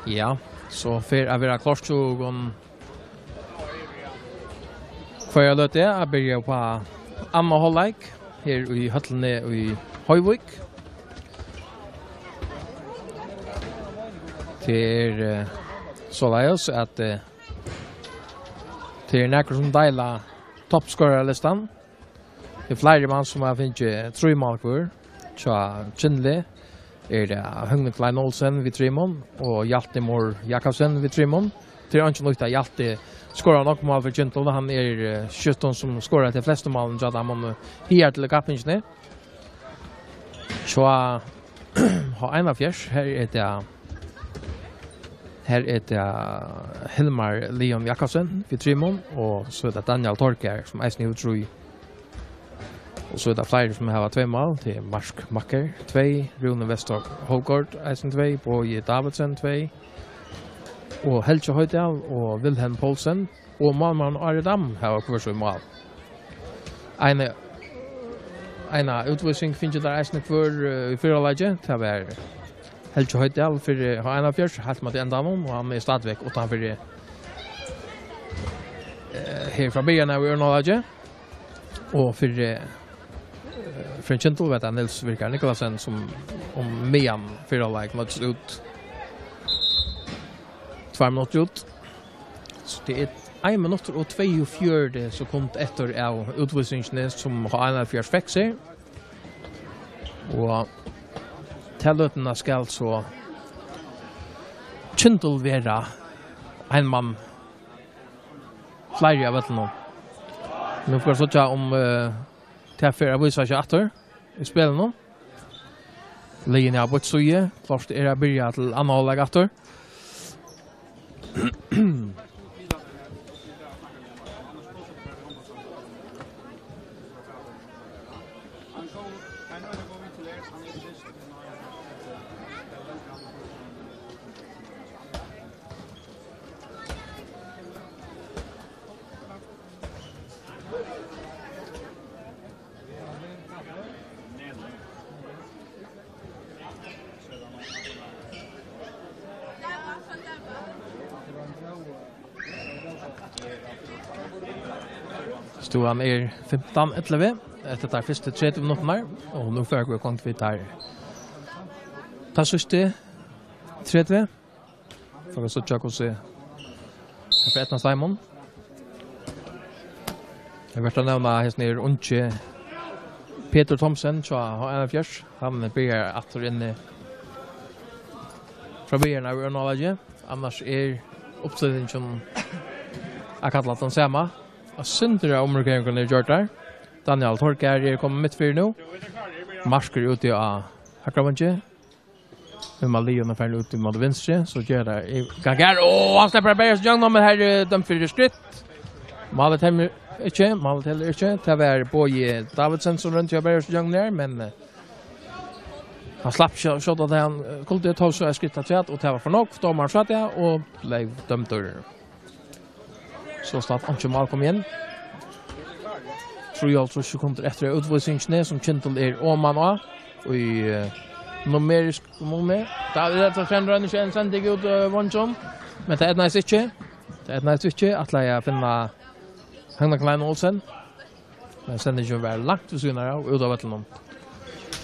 Ja, so fer at vera klárt hjá okkum hvørja løtu at byrja upp á annan hálvleik her í høllini í Hoyvík. Tað er, eh, soleiðis at, eh, tað er nakrir sum deila toppskoraralistan. Tað er fleiri menn sum hava fingið trý mál hvør. Hjá Kyndli er tað Høgni Klein Olsen við trimum og Hjalti Mohr Jakobsen við trimum. Tað er einki nýtt at Hjalti skorar nokk mál fyri Kyndli. Hann er, eh, skjótt tann sum skorar tey flestu málini hjá teimum, eh, higartil í kappingini. Hjá H einogfjerðs, her er tað, her er tað Hilmar Leon Jakobsen við trimum, og so er tað Daniel Torkær, sum eisini hevur trý. Og so er tað fleiri, sum hava tvey mál. Tað er Mark Macker, tvey, Rúni Westhoff Hovgaard, eisini tvey, Bogi Davidsen, tvey, og Helgi Hoydal og Wilhelm Poulsen og málmaðurin Ari Dam hava hvør sín mál. Eina, eina útvísing fingu teir eisini hvør, eh, í fyrra leiki. Tað var Helgi Hoydal fyri H einogfjerðs, heilt móti endanum, og hann er stadigvekk uttan fyri, eh, her frá byrjan av í øðrum hálvleiki. Og fyri, eh, fyri Kyndli var tað Niels Virkar Nicolaisen, sum um miðjan fyrra hálvleik noyddist út. Tveir minuttir út. So tað er ein minuttur og tveyogfjøruti sekund eftir av útvísingini, sum H einogfjerðs fekk sær. Og ta løtuna skal so Kyndli vera ein mann fleiri av vøllinum. Nú fáa vit síggja um, eh, tað fer at vísa seg aftur í spælinum. Liðini hava býtt síðu. Klárt er at byrja til annan hálvleik aftur. Støðan er fimtan ellivu eftir tær fyrstu tretivu minuttirnar, og nú fara vit í gongd við tær, tær síðstu tretivu. Fáa vit síggja, hvussu tað fer at eydnast teimum. Tað er vert at nevna hesin her ungi Petur Thomsen hjá H einogfjerðs. Hann byrjar aftur inni frá byrjan av øðrum hálvleiki. Annars er uppstillingin at kalla tann sama. Eitt sindur av umrokeringum er gjørt har. Daniel Torkær er komin mitt fyri nú. Mark er úti á høgra vangi. Hilmar Leon er farin út í móti vinstru, so ger tað í gang her. Ó, hann sleppur at berjast ígjøgnum, men her er dømt fyri skritt. Málið telur ikki, málið telur ikki. Tað var Bogi Davidsen, sum royndi at berjast ígjøgnum her, men, eh, hann slapp skjó-, skjótt at hann, eh, kundi ta so eitt skritt afturat, og tað var for nógv. Dómarin sá tað og bleiv dømdur. So statt einki mál kom inn. Trýoghálvtrýss sekundir eftir av útvísingini, sum Kyndil er oman á í, eh, numeriskum mun. Tað er tað, sum roynir seg ein sending út, eh, vongin, men tað eydnaðist ikki. Tað eydnaðist ikki. Ætlaði at finna Høgna Klein Olsen, men sendingin var langt við síðuna av, út av vøllinum.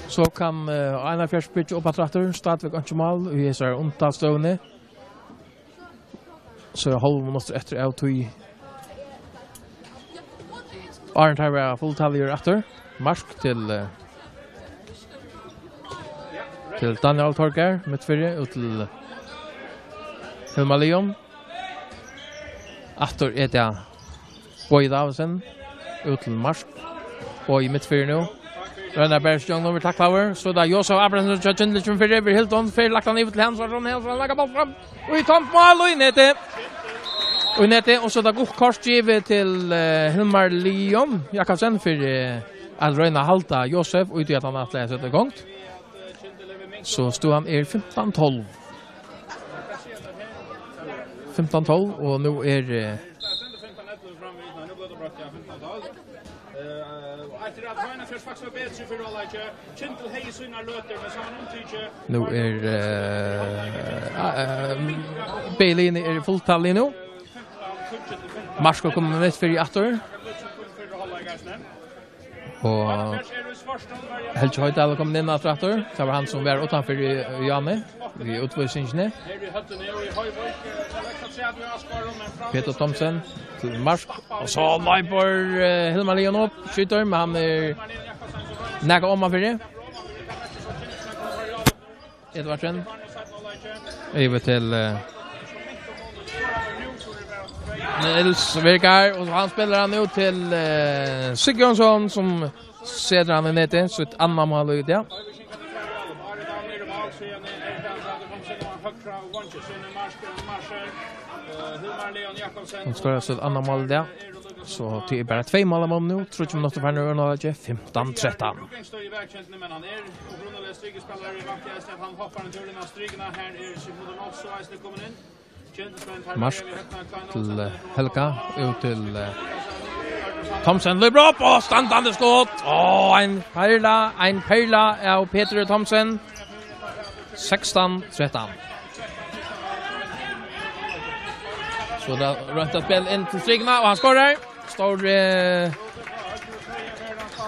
So kann, eh, H einogfjerðs byggja upp aftur, stadigvekk einki mál í hesari undanstøðuni. So er hálvur minuttur eftir av tí. Áðrenn teir verða fulltalligir aftur. Mark til, eh, til Daniel Torkær, mittfyri, út til Hilmar Leon. Aftur er tað Bogi Davidsen, út til Mark. Bogi mittfyri nú. Roynar bara seg ígjøgnum, verður taklaður. So er tað Josef Abrahamsen, hjá Kyndli, kemur fyri, verður hildin, fer lagt hann yvir til Hans, og Hans, hann leggur bólt fram. Og í tómt mál, og í netið. Og í netið, og so er tað gult kort givið til, eh, Hilmar Leon Jakobsen fyri, eh, at royna at halda Josef, og í tí at hann ætlaði at seta í gongd. So støðan er fimtan tólv. Fimtan tólv, og nú er, eh, Eh, og eftir at Heina Fjørs faktiskt var betri í fyrra hálvleiki, Kyndil hevði sínar løtur, men so var hann umtikið. Nú er, eh, ah, eh, bilurin er fulltalið nú. Mark er komin mitt fyri aftur. Og Helgi Hoydal er komin inn aftur, aftur. Tað var hann sum var uttanfyri í, í áðni, við útvísingini. Petur Thomsen til Mark. Og so loypur, eh, Hilmar Leon upp, skjýtur, men hann er nakað omanfyri. Edvardsen. Yvir til, eh, Niels Vegard, og hann spælir hann út til, eh, Sigurjónsson, sum setir hann í netið, sítt annað mál í dag. Hann skorar sítt annað mál í dag. So tað er bara tvey mál á monnum nú. Tríggjar minuttir farnar úr hálvleiki, fimtan trettan. Mark til, eh, Helga, út til, eh, Thomsen, løper upp, og standandi skot. Åh, ein perla, ein perla av Petur Thomsen. Sekstan trettan. So tað er roynt at spæla inn til strikuna, og hann skorar. Stór, eh,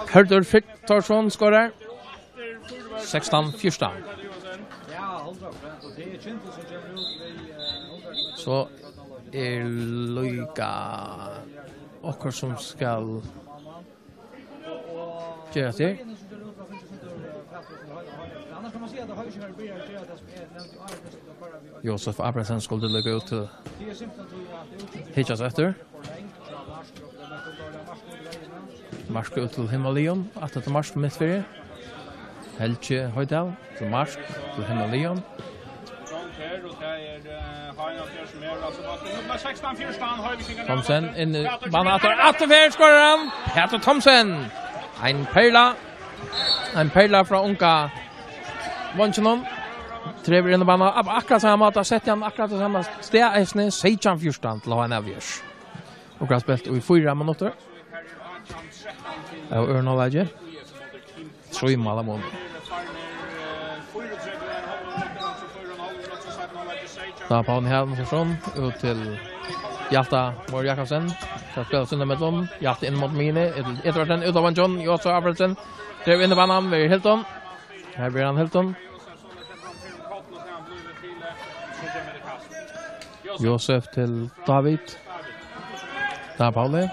Hørður Fridtjonsson skorar. Sekstan fjúrtan. So er líka okkurt sum skal gerast her. Josef Abrahamsen skuldi líka út til hyggjast eftir. Mark út til Hilmar Leon, aftur til Mark mitt fyri. Helgi Hoydal til Mark, til Hilmar Leon. Thomsen inn í banan aftur, aftur fyri skorar hann. Petur Thomsen. Ein perla. Ein perla frá unga Monkinum. Trevur inn í banan, ak-, akkurát sama máta, setti hann akkurát á sama stað, eisini seytjan fjúrtan til H N F. Og har spælt í fýra minuttir. Av øren og leie. Trý mál av mål. Da Pavlen her, Andersson, ut til Hjalta Mor Jakobsen. Skal spela sundet med dem. Hjalta inn mot Mini. Edvardsen, ut av han John. Josef Alfredsen. Drev inn i banen, við Hilton. Her blir han Hilton. Josef til David. Der er Pauli.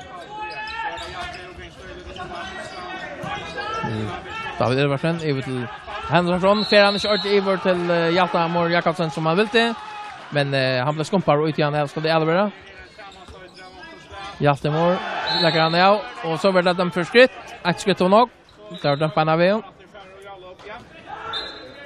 David Edvardsen, yvir til Henriksson. Fer hann ikki ordiliga yvir til, eh, Hjalta Mor Jakobsen, sum hann vildi. Men, eh, hann bleiv skumpaður út í hann, her skal tað aldri vera. Hjalti Mor leggur hann av, og so verður tað dømt fyri skritt. Eitt skritt og nokk. Tað var dømt beinanvegin.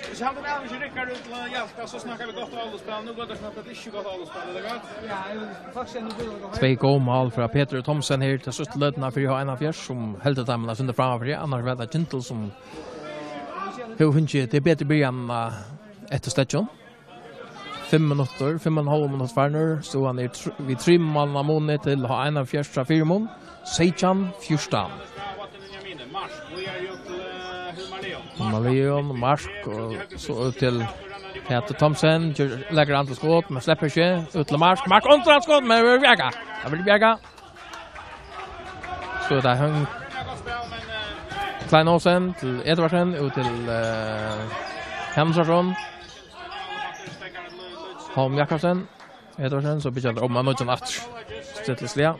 Hvis han, det er ikke rykker ut til Hjalta, så snakker vi godt avløpsspill. Nå går det snart at det ikke er godt avløpsspill, er det godt? Ja, jeg vil faktisk si, nå blir det godt. Tvey góð mál frá Petur Thomsen her til síðstu løtuna fyri H einogfýrs, sum heldur teimum at standa frammanfyri. Annars var tað Kyndil, sum hevur fingið tað betri byrjan, eh, eftir steðgin. Fimm minuttir, fimm og ein hálv minutt farnir, so hann er tr-, við trimum málum av muni til H einogfýrs frá fyri mun. Seytjan fjúrtan. Hilmar Leon, Mark, og so út til Petur Thomsen, ger-, leggur hann til skot, men sleppur ikki, út til Mark, Mark undir skot, men verður bjargað. Hann verður bjargað. So er tað Hong Klein Olsen til Edvardsen, út til, eh, Henriksson. Holm Jakobsen. Edvardsen, so byggja hann um, hann nýggjan aftur. Stillisliga.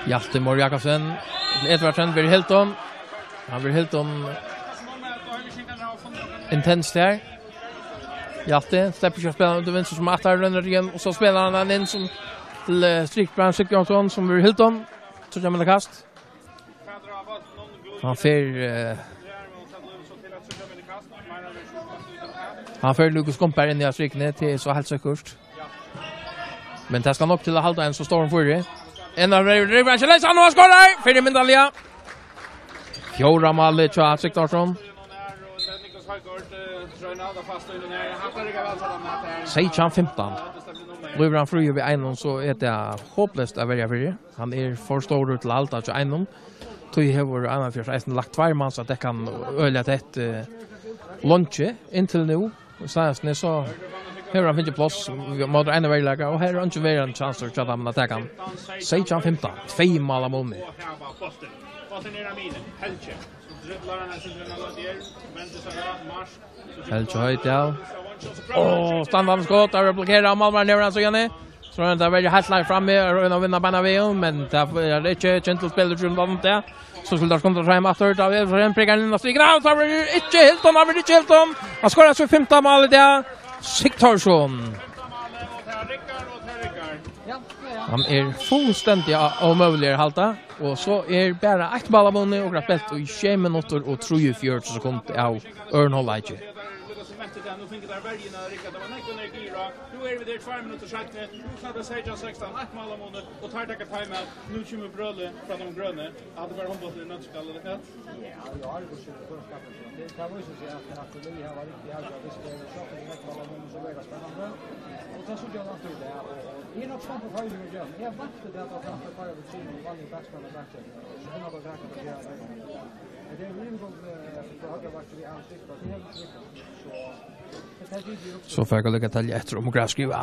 Hjalti Mor Jakobsen. Edvardsen verður Hilton. Hann verður Hilton. Intenst her. Hjalti, sleppur ikki at spæla hann út í vinstru sum aftur rennur igjen, og so spælir hann hann inn sum til, eh, Strikbrand Sigurjónsson, sum verður Hilton. Tríggjar minuttir kast. Hann fer, eh, hann fer nú og skumpar inn í strikuni, tað er so heilt sikkurt. Men tað skal nokk til at halda ein so stóran fýra. Ein av reyv, reyv, ikki leysa, nú hann skorar! Fyri myndaliga. Fjórða málið hjá Sigthorsson. Seytjan fimtan. Blívur hann fríur við einum, so er tað hopleyst at verja fyri. Hann er for stórur til at halda hjá einum. Tí hevur Einaferð eisini lagt tveir mans at dekka hann øgiliga tætt, eh, leingi inntil nú. Seinast nú so hevur hann fingið pláss móti einum veruleika, og her er eingin verri enn kjansur hjá teimum at taka hann. Seytjan fimtan, tvey mál av muni. Bólturin er av mínum, Helgi. So driblar hann, hann sindri, hann lata her, vendir seg av, Mark. Helgi Hoydal. Á, standandi skot, tað er blokerað av málmannin, hevur hann so Janni. So er tað verið heilt langt frammi, og royna at vinna beinanvegin, men tað er ikki, Kjetil spælir seg undan tað. So skulu teir skontra fram aftur, tá verður ein prikar inn á strikuna, og tá verður ikki Hilton, hann verður ikki Hilton. Hann skorar sítt fimta mál í dag, Sigthorsson. Hann er fullstendig á-, ómøguligur at halda, og so er bara eitt mál av muni, og greitt spælt í sjey minuttir og trýogfjøruti sekund av øðrum hálvleiki. Nú eru vit her tveir minuttir seinni. Nú standa seytjan sekstan, eitt mál av muni, og teir taka timeout. Nú kemur brølið frá teimum grønu. At tað bara hondbóltur í nøtskal, ella hvat? Ja, ja, tað er gott, tað er gott. Tað, tað vísir seg at, at Lilja var riktig avgjørd. Viss tað er sjálvt, at tað er eitt mál av muni, so verður tað spennandi. Og tað síggja vit aftur í dag. Og, og eg er nokk spenntur fyri, at eg vænti tað, at tað er fleiri við trimum, og vanliga backspæl og backspæl. So kunnu vit taka tað her. Men tað er jú gott, eh, fyri at hava vakið við ansikt, og tað er jú trygt. So, so fær eg líka telja eftir, um eg skal skriva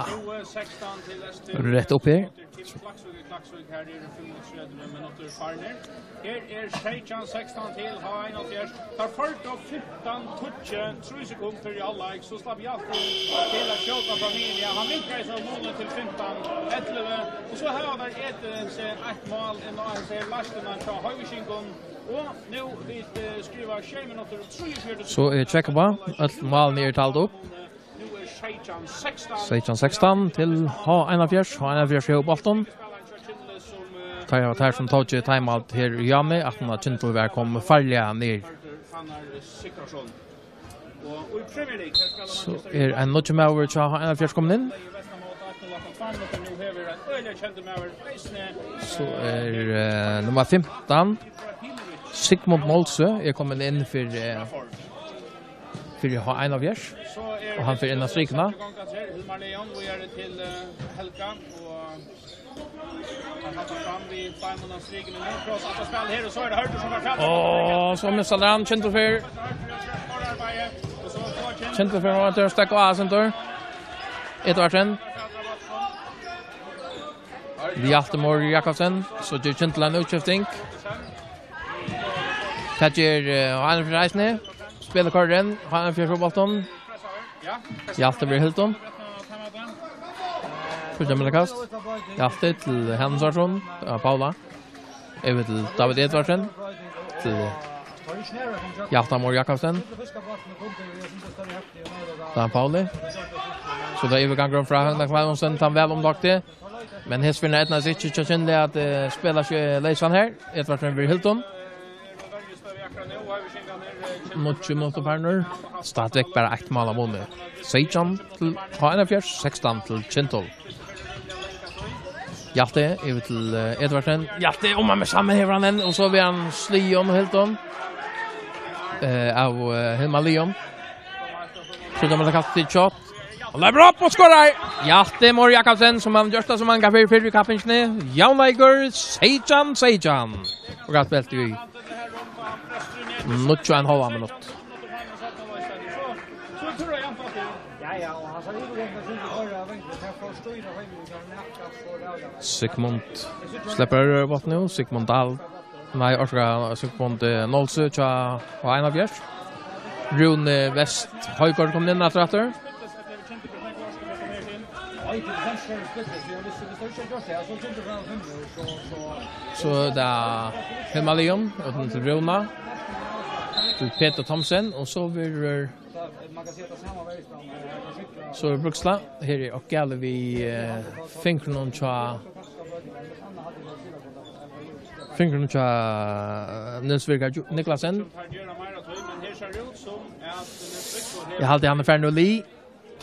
rætt upp her. Klaksvík, Klaksvík, her eru fimmogtretivu minuttir farnir. Her er seytjan sekstan til H einogfýrs. Teir førdu fimtan tíggju, trý sekund fyri hálvleik, so slapp Hjalti til at skjóta frá miðjuni. Hann minkaði so munin til fimtan ellivu, og so hava teir etið seg eitt mál inn á hesa her leistina hjá Hoyvíkingum. Og nú vit, eh, skriva sjey minuttir og trýogfjøruti. So er tjekk uppá, øll málini eru tald upp. Nú er seytjan sekstan. Seytjan sekstan til H einogfýrs. H einogfýrs hevur bóltin. Teir hava, teir sum tóku timeout her í Jami, at hann har Kintel var komið farliga niður. Fannar Sigthorsson. Og í Premier League, her skal hann... So er ein nýggjur maður hjá H einogfýrs komin inn. Nú hevur ein øgiliga kendur maður eisini. So er, eh, nummar fimtan, Sigmund Molsø, er komin inn fyri, eh, fyri H einogfýrs, og hann fer inn á strikuna. Hilmar Leon, víðari til, eh, Helga, og hann haltar fram við tveimum á strikuni nú, kross, aftur spæl her, og so er tað Hørður sum fær fatur. Og so missar hann, Kintel fer. Kintel fer, og tað er stakk av, Sintur. Edvardsen. Hjalti Már Jakobsen, so ger Kintel eina útskifting. Tað ger, eh, H einogfýrs eisini. Spælir korrin, H einogfýrs fótbóltin. Hjalti verður hildin. Fylgja meira kast. Hjalti til Hannes Arsson. Ja, Paula. Yvir til David Edvardsen. Til Hjalta Mór Jakobsen. Tá er Pauli. So tað er yvirgangur frá Høgna Kleivinsen, tann væl umtokti. Men hesvegna eydnaðist ikki hjá Kinli at, eh, spæla seg leysan her. Edvardsen verður hildin. Níggju minuttir farnir. Stadigvæk bara eitt mál av muni. Seytjan til H einogfýrs, sekstan til Kintel. Hjalti, yvir til, eh, Edvardsen. Hjalti, um hann missir hann, men hevur hann enn, og so verður hann sligin og hildin. Eh, av, eh, Hilmar Leon. Skjúta meira kast til Kjot. Hann leipur upp og skorar! Hjalti Mór Jakobsen, sum hevur gjørt tað so manga ferðir fyrr í kappingini. Javnleikur, seytjan seytjan. Og gott spælt í níggju og ein hálvan minutt. Sigmund sleppur bóltin nú. Sigmund Dahl. Nei, orsaka, Sigmund, eh, Nolsø hjá H einogfýrs. Rúni West Højgaard komin inn aftur, aftur. So er tað Hilmar Leon, út til Rúna. Til Peter Thomsen, og so verður, so er Bruksla. Her er okkurt galið við, eh, fingrunum hjá, fingrunum hjá, eh, Niels Birger Ju-, Niklasen. Eg haldi, hann er farin úr lið.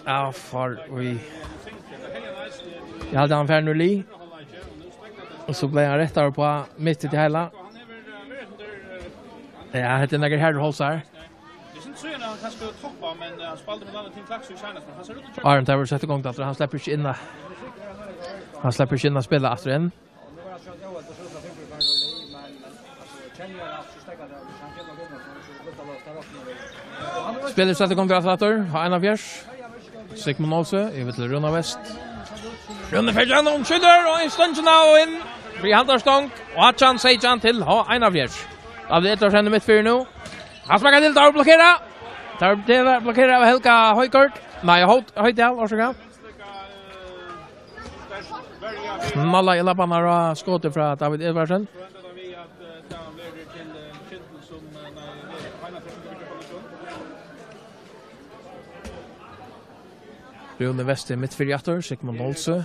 Ja, far í. Eg haldi, hann er farin úr lið. Og so bleiv hann rættaður uppá mitt í tí heila. Ja, hetta er nakrir harðir hálsar. Eg syntes, Søren, hann kanska toppar, men, eh, hann spældi við annað Team Klaksvík seinast, men hann sær út at Áðrenn tað verður sett í gongd aftur, hann sleppur ikki inn at, hann sleppur ikki inn at spæla aftur enn. Spælið sett í gongd aftur, aftur, á einoghálvfjerðs. Sigmund Olsø, yvir til Rúna West. Rúni fer ígjøgnum, skjýtur, og í stongina og inn. Við handarstong, og átjan seytjan til H einoghálvfjerðs. David Edvardsen í miðfyri nú. Hann sparkar til, tað er blokkerað. Tað er blokkerað av Helga Højgaard. Nei, Høj-, Højdal, orsaka. Knalla í labbarnar á skotið frá David Edvardsen. Rúni West er miðfyri aftur, Sigmund Olsø.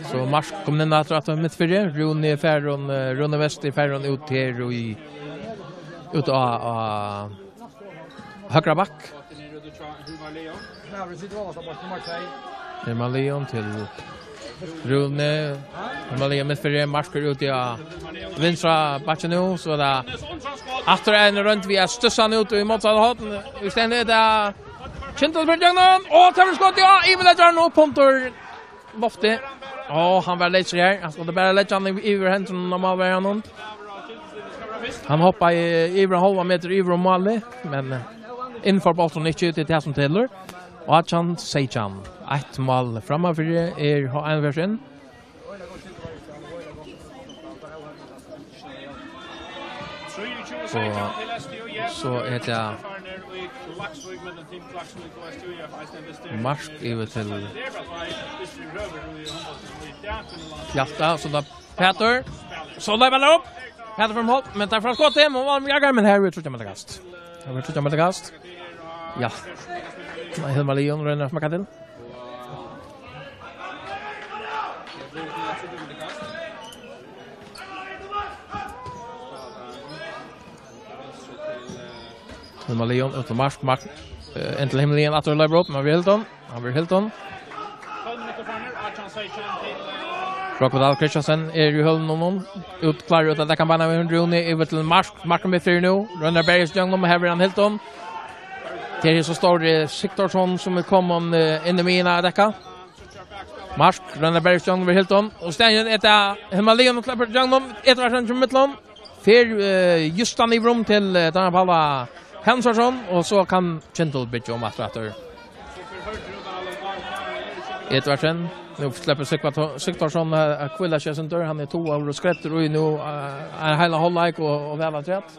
So Mark komin inn aftur, aftur miðfyri. Rúni er farin, eh, Rúni West er farin út her í, út á, á høgra back. Hilmar Leon til Rúni. Hilmar Leon miðfyri, Mark er úti á vinstra bakkin nú, so er tað aftur ein roynd við at stussa hann út í mótsatt horn. Í staðin er tað Kyndil fer ígjøgnum, og tað verður skot, ja, yvirleggur hann upp undir loftið. Á, hann var leysur her. Hann skuldi bara leggja hann yvir, yvir hendurnar á málverjanum. Hann hoppaði yvir ein hálvan metur yvir um málið, men, eh, inn fór bólturin ikki, tað er tað sum telur. Og Átjan seytjan. Eitt mál frammanfyri er H einoghálvfjerðs. Og so er tað Mark yvir til Hjalta, so tað Pætur. So leypur hann upp. Pætur fram holt, men tað er frá skotið, og hann jagar, men her er tríggjar metra kast. Her er tríggjar metra kast. Ja. Nei, Hilmar Leon roynir at smakka til. Hilmar Leon út til Mark, Mark, eh, inn til Hilmar Leon, aftur løpur upp, men við Hilton, hann við Hilton. Rockwood Dahl Christiansen er í hølunum, út klár út at dekka hann, við Rúni, yvir til Mark, Mark er miðfyri nú, roynir at berjast ígjøgnum, og her er hann Hilton. Tað er so stóri Sigthorsson, sum er komin, eh, inn í miðjuna at dekka. Mark, roynir at berjast ígjøgnum við Hilton, og staðin er tað Hilmar Leon, og sleppur ígjøgnum, Edvardsen í millum. Fer, eh, júst hann yvir um til, eh, Daniel Palla Hansarsson, og so kann Kyndil byggja um aftur, aftur. Edvardsen, nú sleppur Sigva-, Sigthorsson at, at hvíla seg eitt sindur. Hann er togaður og skræddur í nú, eh, ein heilan hálvleik og, og væl afturat.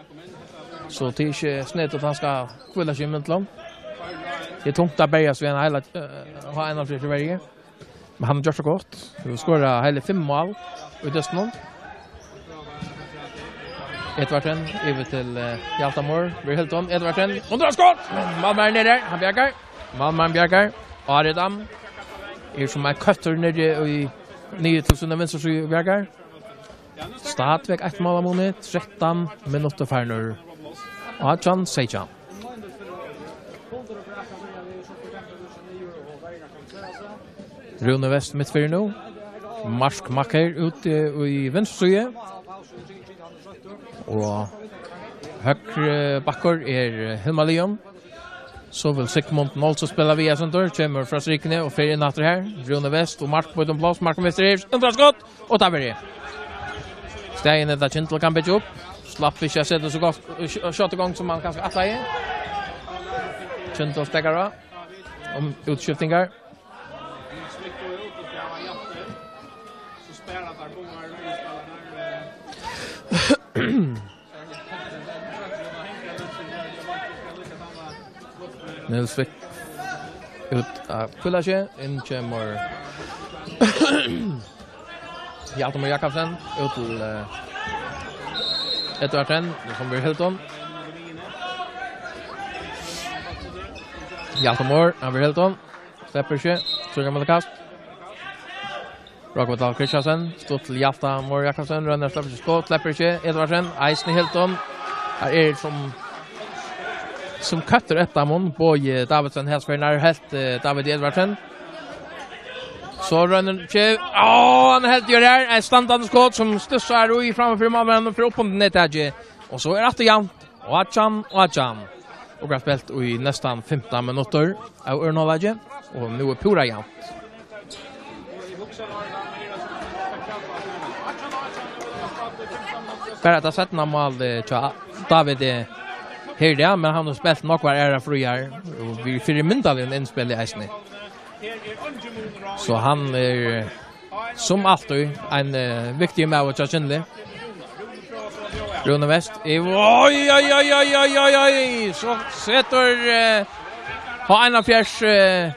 So tað er ikki sniðugt at hann skal hvíla seg í millum. Tað er tungt at berjast við ein heila, eh, H einoghálvfjerðs í Føroyum. Men hann hevur gjørt tað gott. Hevur skorað heili fimm mál í dystinum. Edvardsen yvir til, eh, Hjalta Mohr. Við Hilton. Edvardsen. Undir skot! Men málmaðurin er har. Hann bjargar. Málmaðurin bjargar. Ari Dam er sum ein køttur niðri í, niðri til sína vinstru síðu og bjargar. Stadigvæk eitt mál av muni, trettan minuttir farnir. Átjan seytjan. Rúni West miðfyri nú. Mark Macker úti í vinstru síðu. Og høgri bakkur er Hilmar Leon. So vil Sigmund Nolsøe spæla við eitt sindur, kemur frá strikuni og fer inn aftur her. Rúni West og Mark býta um pláss, Mark mister her, undir skot, og tað verður. Staðin er tað Kyndil kann byggja upp. Slapp ikki at seta so gott, eh, skjótt í gongd sum hann kanska ætlaði. Kyndil steðgar á um útskiftingar. Nils Vik út av hvíla seg, inn kemur Hjalmar Jakobsen, út til, eh, Edvardsen, nú kemur Hilton. Hjalmar, hann verður Hilton, sleppur ikki, tríggjar metra kast. Rockwood Dahl Christiansen, stutt til Hjalta Mohr Jakobsen, roynir at sleppa seg skot, sleppur ikki, Edvardsen, eisini Hilton. Her er sum, sum køttur eftir honum, Bogi Davidsen, her spyr nær helt, eh, David Edvardsen. So roynir ikki, á, hann heldur her, eitt standandi skot sum stussar í framman fyri málverjan og fer upp undir nettakið. Og so er aftur javnt. Átjan, átjan. Og har spælt í næstan fimtan minuttir av øðrum hálvleiki. Og nú er púra javnt. Bara tað seinna málið, eh, hjá David, eh, her, ja, men hann hevur spælt nakrar aðrar fríar, og við fyrimyndarligum innspæli eisini. So hann er, eh, sum altíð, ein, eh, viktigur maður hjá Kyndli. Rúni West, í, oj, oj, oj. So setur, eh, H einogfjøruti, eh,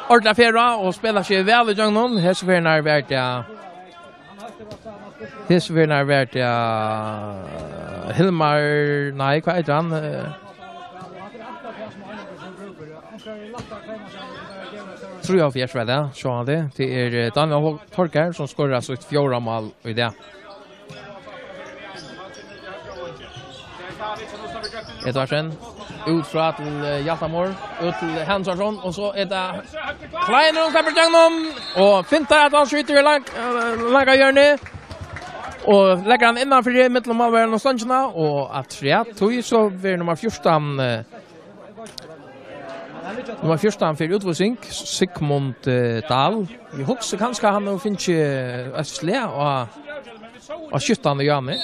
ordiliga ferð á og spælir seg væl ígjøgnum. Hesa ferðina var tað, hesa ferðina var tað Hilmar, nei, hvat eitur hann? Eh, trýoghálvfjerðs var tað, sjálvandi. Tað er, eh, Daniel Hol-, Torgeir, sum skorar sítt fjórða mál í dag. Edvardsen, út frá til, eh, Hjaltamor, út til Hansarsson, og so er tað Klein, hon sleppur ígjøgnum, og fintar at hann skjýtur í lang-, eh, langa hjørni, og leggur hann innanfyri millum málverjan og stongina, og afturat, tí so verður nummar fjúrtan, eh, Nummar fjúrtan fyri útvísing, Sigmund, eh, Dahl. Eg hugsi kanska hann hevur fingið, eh, eitt slag á, á skjúttan í Jani.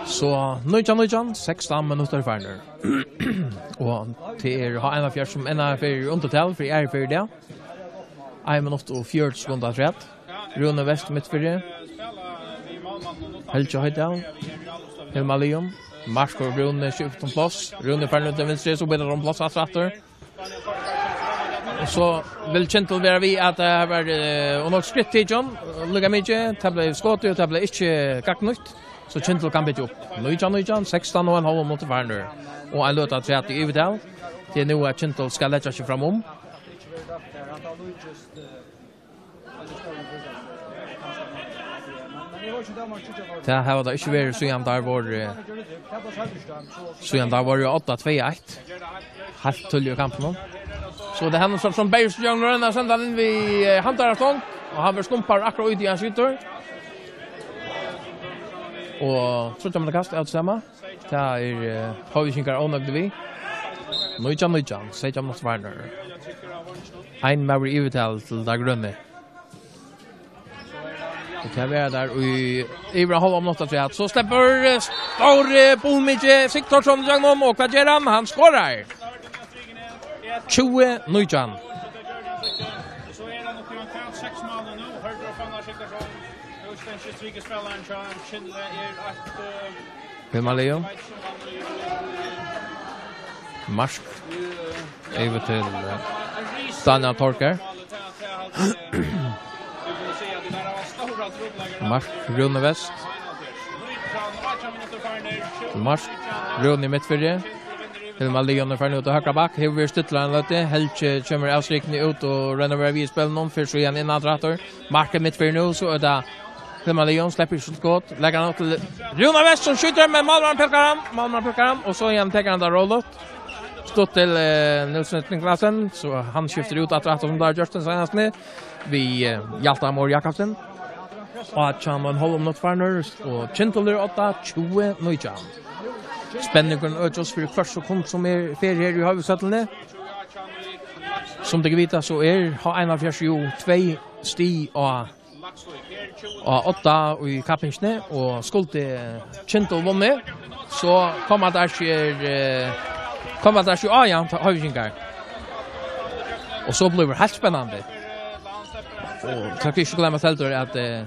So, nítjan nítjan, sekstan minuttir farnir. Og tað er H einogfjøruti sum enn er fyri undirtal, fyri er fyri tað. Ein minutt og fjøruti sekund afturat. Rúni West mittfyri. Helgi Hoydal. Hilmar Leon. Mark og Rúni skifta um pláss. Rúni fær nú til vinstru, so blir tað um pláss aftur, aftur. Og so vil Kyndil vera við at, eh, her var, eh, og nokk skritt til John. Líka mikið. Tað bleiv skotið, og tað bleiv ikki gagnnýtt. So Kyndil kann byggja upp. Nítjan nítjan, sekstan og ein hálv minuttir farnir. Og ein løta afturat í yvirtal. Tað er nú at Kyndil skal leggja seg fram um. Tað hava tað ikki verið síðan teir vóru, síðan teir vóru átta tvey eitt. Heilt tíðliga í kampinum. So tað er hann sum, sum ber seg ígjøgnum, roynir at senda hann inn við, eh, handarastong, og hann verður skumpaður akkurát út í hann skjýtur. Og tríggja metra kast av tí sama. Tað er, eh, Hoyvíkingar ónøgdir við. Nítjan nítjan, seytjan minuttir farnir. Ein maður í yvirtal til tað grøna. Og tað verður tað í yvir ein hálvan minutt afturat. So sleppur, eh, stóri, eh, Bólmiki Sigthorsson ígjøgnum, og hvat ger hann? Hann skorar. Tjúgu nítjan. Hilmar Leon. Mark. Yvir til, eh, Daniel Torgeir. Mark, Rúni West. Mark, Rúni í mittfyrri. Hilmar Leon er farin út á høgra back. Hevur verið stillur ein løtu. Helgi kemur avstikkandi út og roynir at vera við í spælinum. Fær so hann inn aftur. Mark í mittfyrri nú, so er tað Hilmar Leon, sleppur ikki skot. Leggur hann upp til Rúna West, sum skjýtur, men málmaðurin plukkar hann. Málmaðurin plukkar hann, og so igjen tekur hann tað róligt. Stutt til, eh, Niels Niklasen, so hann skiftir út aftur, aftur sum tað har gjørt seinast nú. Við, eh, Hjalta Mór Jakobsen. Og átjan og ein hálv minutt farnir, og Kyndil er átta, tjúgu nítjan. Spenningurin økist fyri hvørt sekund sum er, fer her í Hoyvíkshøllini. Sum tit vita, so er H einogfjøruti jú tvey stig á, á odda í kappingini, og skuldi Kyndil vunnið, so koma teir seg, eh, koma teir seg á javnt, Hoyvíkingar. Og so blívur heilt spennandi. Og tað skal ikki gloymast heldur at, eh,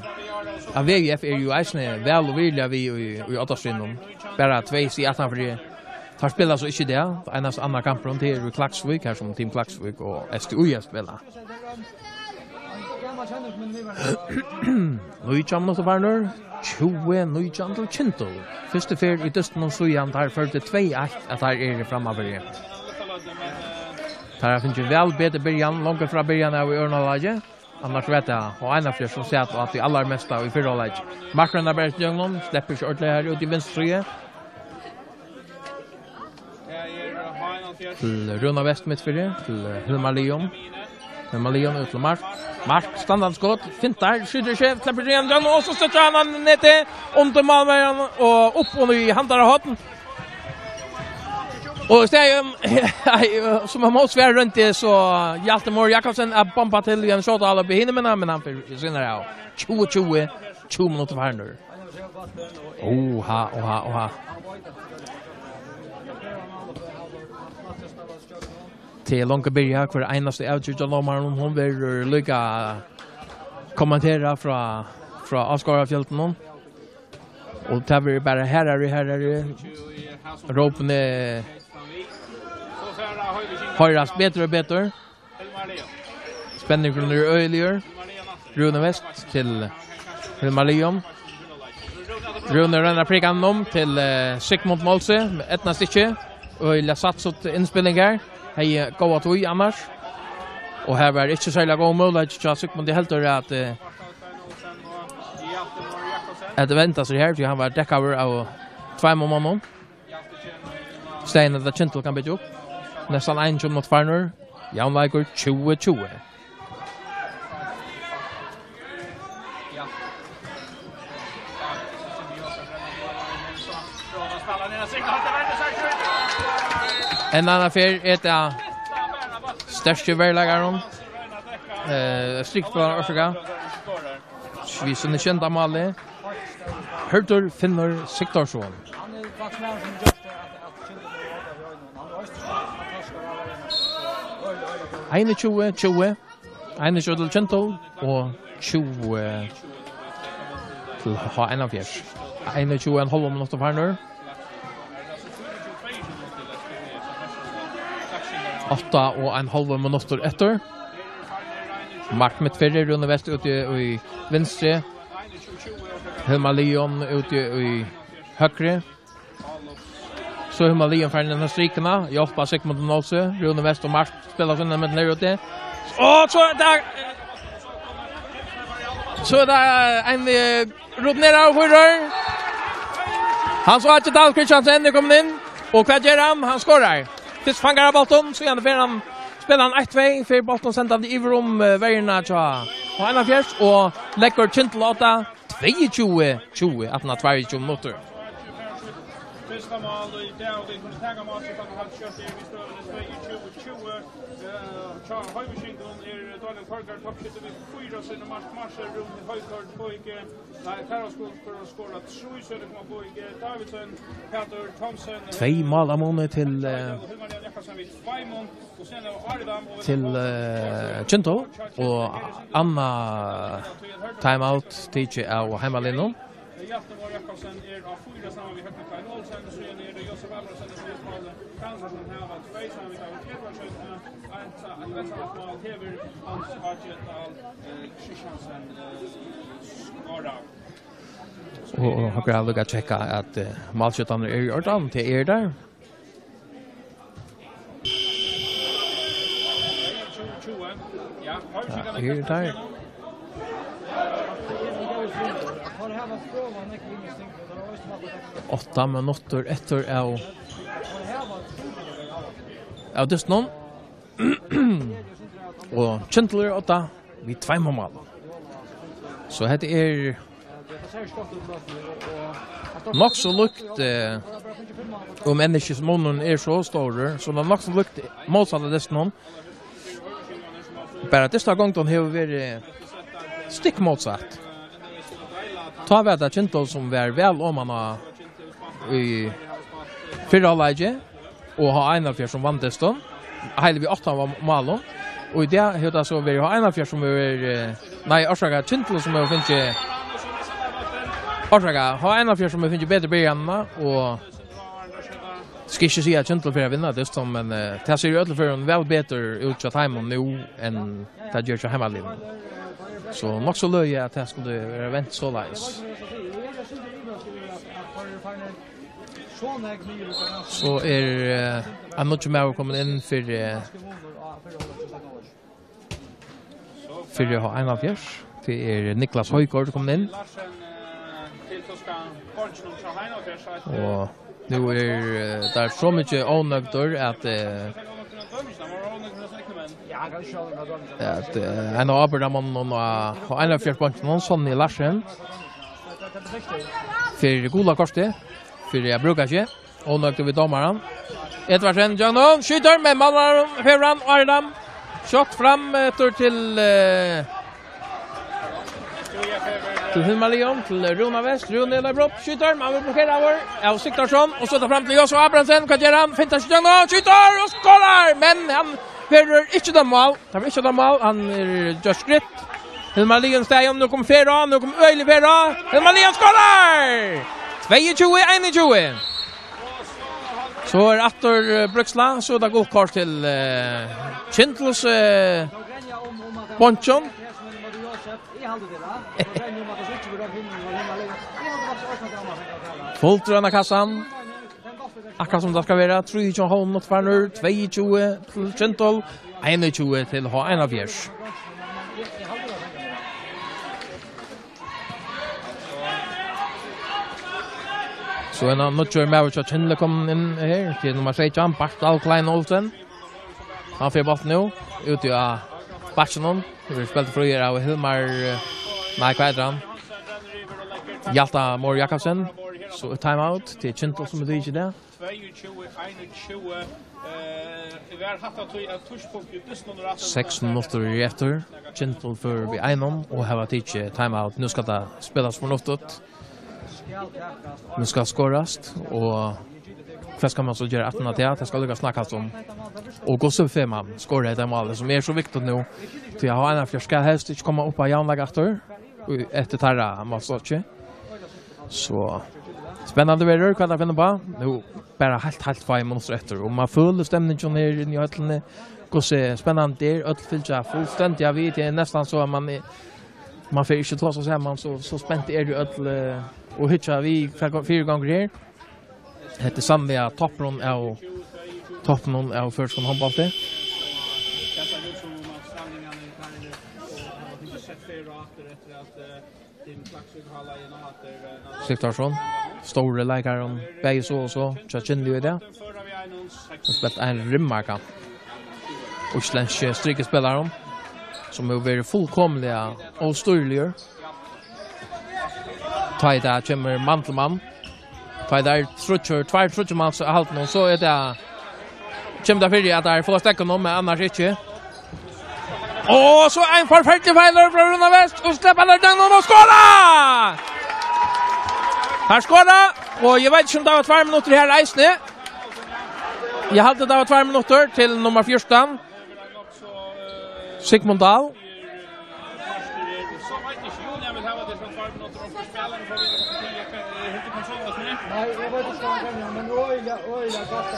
at V G F er jú eisini væl og virðiliga við í, í oddastriðnum. Bara tvey stig aftanfyri. Teir spæla so ikki í dag. Einasti annar kampurin, tað er í Klaksvík, har sum Team Klaksvík og S T U J spæla. Nítjan minuttir farnir, tjúgu nítjan til Kyndil. Fyrstu ferð í dystinum síðan teir førdu tvey eitt, at teir eru frammanfyri. Teir hava fingið væl betri byrjan, longu frá byrjan av í øðrum hálvleiki. Annars var tað H einogfjøruti sum sat á tí allarmesta í fyrra hálvleiki. Markurin er bara ígjøgnum, sleppur ikki ordiliga her út í vinstru síðu. Til Rúna Vest mittfyri, til, eh, Hilmar Leon. Hilmar Leon út til Mark. Mark, standandi skot, fintar, skjýtur skevt, sleppur ígjøgnum, og so støttar hann netið undir málverjan og upp og í handara horn. Og í staðin, sum hann mótsvarar royndi, so Hjalti Mohr Jakobsen at bomba til Jens Skjálta, alla hinir, men, men hann fer í sínar av. Tjúgu tjúgu, tjúgu minuttir farnir. Oha, oha, oha. Tað er longu byrjað, hvør einasti avgjørt av dómaranum, hon verður líka kommenterað frá, frá áskoðarafjøldinum. Og tað verður bara harðari og harðari. Rópini hoyrast betur og betur. Spenningurin er øgiligur. Rúni Vest til Hilmar Leon. Rúni roynir at prika hann um til, eh, Sigmund Molse, eydnast ikki. Øgiliga satsut innspilling her. Hevði góða tíð annars. Og her var ikki serliga góður møguleiki hjá Sigmundi heldur at, eh, at venda seg her, tí hann var dekkaður av tveimum monnum. Staðin at Kintel kann byggja upp. Næstan einogtjúgu minuttir farnir. Javnleikur tjúgu tjúgu. Enn einaferð er tað sterki veruleikarin. Eh, strikt á orsaka. Við síni sjeynda máli. Hørður Finnur Sigthorsson. Einogtjúgu tjúgu. Einogtjúgu til Kintel og tjúgu til H einogfýrs. Einogtjúgu og ein hálvur minuttur farnir. Átta og ein hálvur minuttur eftir. Mark mittfyri, Rúni Vest úti í vinstri. Hilmar Leon úti í høgri. So Hilmar Leon farin inn á strikuna. Hjálp av Sigmund Nolse. Rúni Vest og Mark spæla seg inn millum her úti. Og so er tað, so er tað ein, eh, rutineraður førari. Hans Áki Dahl Christiansen er komin inn. Og hvat ger hann? Hann skorar. Fyrst fangar hann bóltin, so fer hann, spælir hann eitt tvey, fer bóltin sendandi yvir um, eh, verjuna hjá H einogfýrs og leggur Kintel á odda. Tveyogtjúgu tjúgu, aftan á tveyogtjúgu minuttir. Fyrsta mál í dag, og vit kunnu taka mál, so kann hann skjóta í støðuni tveyogtjúgu tjúgu. Eh, hjá Hoyvíkingum er Daniel Torgar toppskjúttur við fýra síni mark. Marcel Rúni Højgaard, Boike. Nei, Karol skor-, skor-, skorar trý, so er tað Boike Davidsson, Pætur Thomsen, tvey mál av muni til, eh, Hilmar Jakobsen við tveimum. Til, eh, Kintel og annað timeout tikið av heimaliðnum. Hjalti Mohr Jakobsen er á fýra saman við Høgni Klein Olsen, síðan er tað Josef Abrahamsen og Tobias Paule Karlsson sum hava tvey saman við David Edvardsen, og eitt sa-, eitt einsamalt mál hevur Hans Áki Dahl, eh, Christiansen, eh, skorað. Og, og okur hava líka tjekkað at, eh, málskjúttarnir eru í ordan, tað eru teir. Ja, er tað. Átta minuttir eftir av, av dystinum. Og Kintel er á odda við tveimum málum. So hetta er nokk so líkt, eh, um enn ikki munurin er so stórur, so er nokk so líkt mótsatta dystinum. Bara dysta gongdin hevur verið stikk mótsatt. Tá var tað Kintel sum var væl oman á í fyrra hálvleiki. Og H einogfýrs sum vann dystin. Heili við átta málum. Og í dag hevur tað so verið H einogfýrs sum hevur, eh, nei, orsaka, Kintel sum hevur fingið, orsaka, H einogfýrs sum hevur fingið betri byrjanina, og skal ikki siga at Kintel fer at vinna dystin, men, eh, tað sær í øllum førum væl betur út hjá teimum nú enn tað ger hjá heimaliðnum. So nokk so løgið at tað skuldi vera vent soleiðis. So er, eh, ein nýggjur maður komin inn fyri, eh, fyri H einogfýrs. Tað er Niklas Højgaard komin inn. Og Nú er, eh, tað er so mikið ónøgdur at, eh, at, eh, ein av ábyrgdarmonnunum á, á einoghálvfjerðsbeinkinum, Sonny Larsen, fær gula kortið fyri at brúka seg. Ónøgdur við dómaran. Edvardsen, John Hone, skjýtur, men málmaðurin fer fram, Arnam. Skot fram, eh, til, eh, til Hilmar Leon, til Rúna West. Rúni leipur upp, skjýtur, men hann verður blokkeraður av Sigthorsson. Og so er tað fram til Joshua Abrahamsen. Hvat ger hann? Fintar seg, John Hone, skjýtur og skorar! Men hann verður ikki dømdur av. Tað var ikki dømt mál, hann er just grip. Hilmar Leon staðin, nú kom ferð á, nú kom øgiliga ferð á. Hilmar Leon skorar! Tveyogtjúgu einogtjúgu. So er aftur, eh, Brúksla, so er tað gult kort til, eh, Kyndils, eh, Bonchon. Fult røna kassan. Akkurát sum tað skal vera, trýogtjúgu og hálvt minuttir farnir, tveyogtjúgu til Kyndil, einogtjúgu til H einogfýrs. So er ein nýggjur maður hjá Kyndli komin inn her, til nummar seytjan, Bartal Klein Olsen. Hann fær bóltin nú, úti á bakkinum. Hann verður spældur fríur av Hilmar, eh, nei, hvat eitur hann? Hjalta Mohr Jakobsen. So er timeout, tað er Kyndil sum er tikið tað. Tveyogtjúgu einogtjúgu, eh, vit hava hatta tí at tíðspunkt í dystin og rætt. Seks minuttir eru eftir. Kyndil førir við einum og hava tikið timeout. Nú skal tað spælast fornuftigt. Nú skal skorast, og hvat skal man so gera aftan á tað? Tað skal líka snakkast um. Og hvussu fær man skorað hetta málið, sum er so viktigt nú? Tí H einogfýrs skal helst ikki koma upp á javnleik aftur, og eftir teirra málstokki. So spennandi verður, hvat tey finna upp á. Nú bara heilt, heilt fáir minuttir eftir, og man følir stemningina her inni í høllini. Hvussu spennandi tað er, øll fylgja fullstendiga við. Tað er næstan so at man er, man fer ikki at tosa saman, so, so spent eru øll, eh, og hyggja við, hvat fyrigongur her. Hetta er sanniliga toppurin av, toppurin av føroyskum hondbólti. Sigthorsson, stóri leikarin, bæði so og so, hjá Kyndli í dag. Hann spælt ein rimmarkan. Íslendski strikespælarin, sum hevur verið fullkomiliga óstýriligur. Tá ið tað kemur mann til mann. Tá ið tað er tríggir, tveir tríggir mans á haldinum, so er tað, kemur tað fyri at teir fáa steðgað honum, men annars ikki. Og so ein forferdelig feilur frá Rúna West, og sleppa hann ígjøgnum og skora! Hann skorar, og eg veit ikki um tað var tveir minuttir her eisini. Eg haldi, tað var tveir minuttir til nummar fjúrtan. Sigmund Dahl.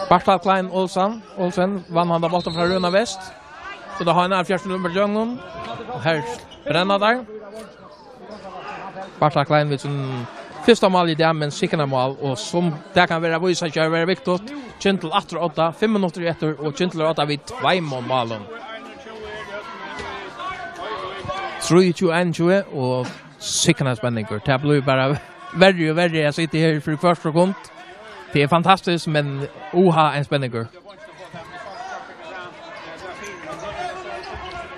Bartal Klein Olsen, Olsen vann hann av bóltin frá Rúna West. So tað er H einogfýrs nummar hjá honum. Og her brenna teir. Bartal Klein við sín fyrsta mál í dag, men sikkurt mál, og sum tað kann vera, vísa seg at vera viktigt. Kyndil aftur á odda, fimm minuttir eftir, og Kyndil er á odda við tveimum málum. Trýogtjúgu einogtjúgu, og sikkurt spenningur. Tað blívur bara verri og verri. Eg siti her fyri hvørt sekund. Tað er fantastiskt, men uha, ein spenningur.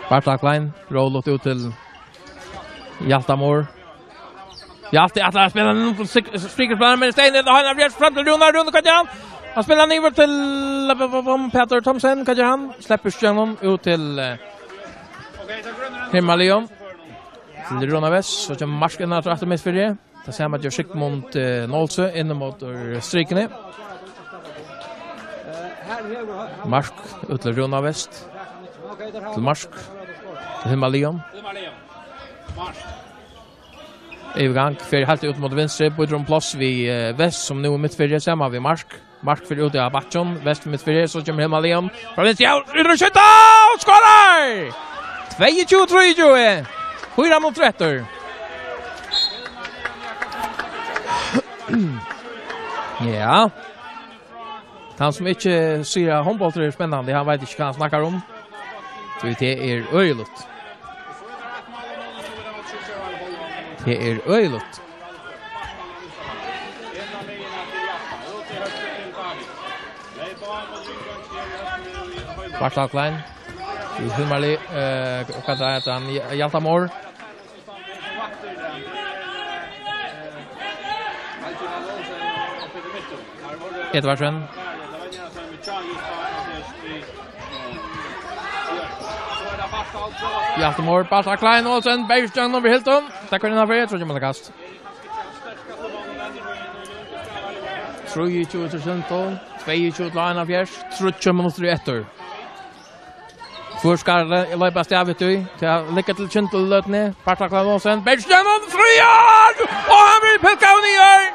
Bartal Klein, róligt út til Hjalta Mohr. Hjalti ætlar at spæla hann inn til Sik-, Sigurd spælir, men Stein, hann har fram til Rúna, Rúna, hvat ger hann? Hann spælir hann yvir til, bum, bum, bum, Petur Thomsen, hvat ger hann? Sleppur ikki honum út til, eh, Hilmar Leon. Til Rúna West, so kemur Mark inn aftur, aftur mitt fyri. Tað sama ger Sigmund, eh, Nolsø inn móti strikuni. Mark út til Rúna West. Til Mark. Til Hilmar Leon. Yvirgang, fer heilt út móti vinstru, býtur um pláss við, eh, West, sum nú er mitt fyri, saman við Mark. Mark fer út av bakkin, West mitt fyri, so kemur Hilmar Leon. Frá vinstru, ja, út og skjóta, og skorar! Tveyogtjúgu trýogtjúgu. Fýra minuttir eftir. Ja. Tann sum ikki sigur at hondbóltur er spennandi, hann veit ikki hvat hann snakkar um. Tí tað er øgiligt. Tað er øgiligt. Bartal Klein. Jú, Hilmar Li, eh, hvat er det han? Hjaltamor. Edvardsen. Hjaltamor, Bartal Klein, Olsen, Bergstrøm, over Hilton. Takk for denne ferien, tror jeg man har kast. Trýogtjúgu til Sundal, tveyogtjúgu til einoghálvfjerðs, tríggjar minuttir eftir. Hvør skal le-, leypa av stað við tí? Tað liggur til Kyndil í løtuni. Bartal Klein Olsen, Bergstrøm, fríar! Og hann verður pilkaður niður!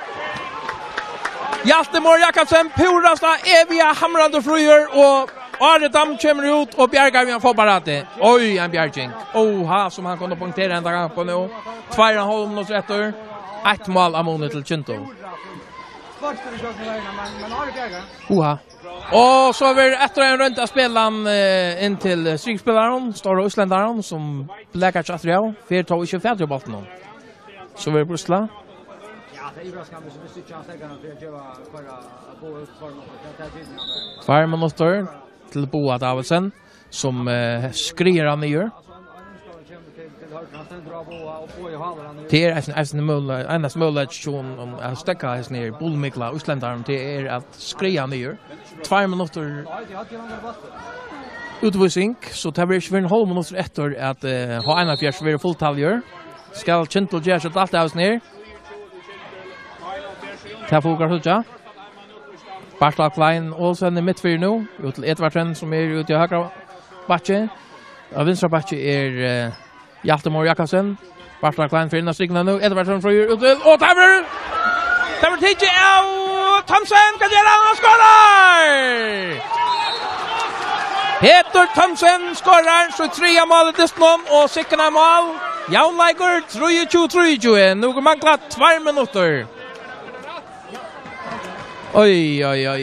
Hjalti Mohr Jakobsen, púrasta eviga hamrandi fríur, og Ari Dam kemur út og bjargar við ein fótballrætti. Oj, ein bjarging. Oha, sum hann kundi punktera henda kampin nú. Tveir og ein hálv minuttur eftir. Eitt mál av muni til Kyndil. Oha. Og so verður aftur ein roynd at spæla hann, eh, inn til, eh, strikspælaran, stóra íslendaran, sum blakar seg aftur av. Fer tó ikki fatur í bóltin. So verður brúsla. Ja, tað er yvirraskandi, viss, viss ikki hann steðgar hann fyri at geva, koyra, at boða út tveir minuttir. Tað, tað er tydning, hann er. Tveir minuttir til Boga Davidsen, sum, eh, skriðir hann niður. Tað er eisini, eisini møguleiki, einasti møguleiki hjá honum at steðga hesum her bulvmikla íslendaranum, tað er at skriða niður. Tveir minuttir útvísing, so tað verður ikki fyrr enn hálvur minuttur eftir at, eh, H einogfýrs verður fulltalligur. Skal Kyndil gera seg alt av hesum her? Tað fáa okur at síggja. Bartal Klein Olsen í midtfyri nú, út til Edvardsen, sum er úti á høgra bakki. Á vinstra bakki er, eh, Hjalti Mohr Jakobsen. Bartal Klein fer inn á strikuna nú. Edvardsen fríur út til, og tað verður, tað verður tikið av Thomsen. Hvat ger hann? Hann skorar! Petur Thomsen skorar so triðja mál í dystinum, og sikkurt eitt mál. Javnleikur, trýogtjúgu trýogtjúgu. Nú mangla tveir minuttir. Oj, oj, oj.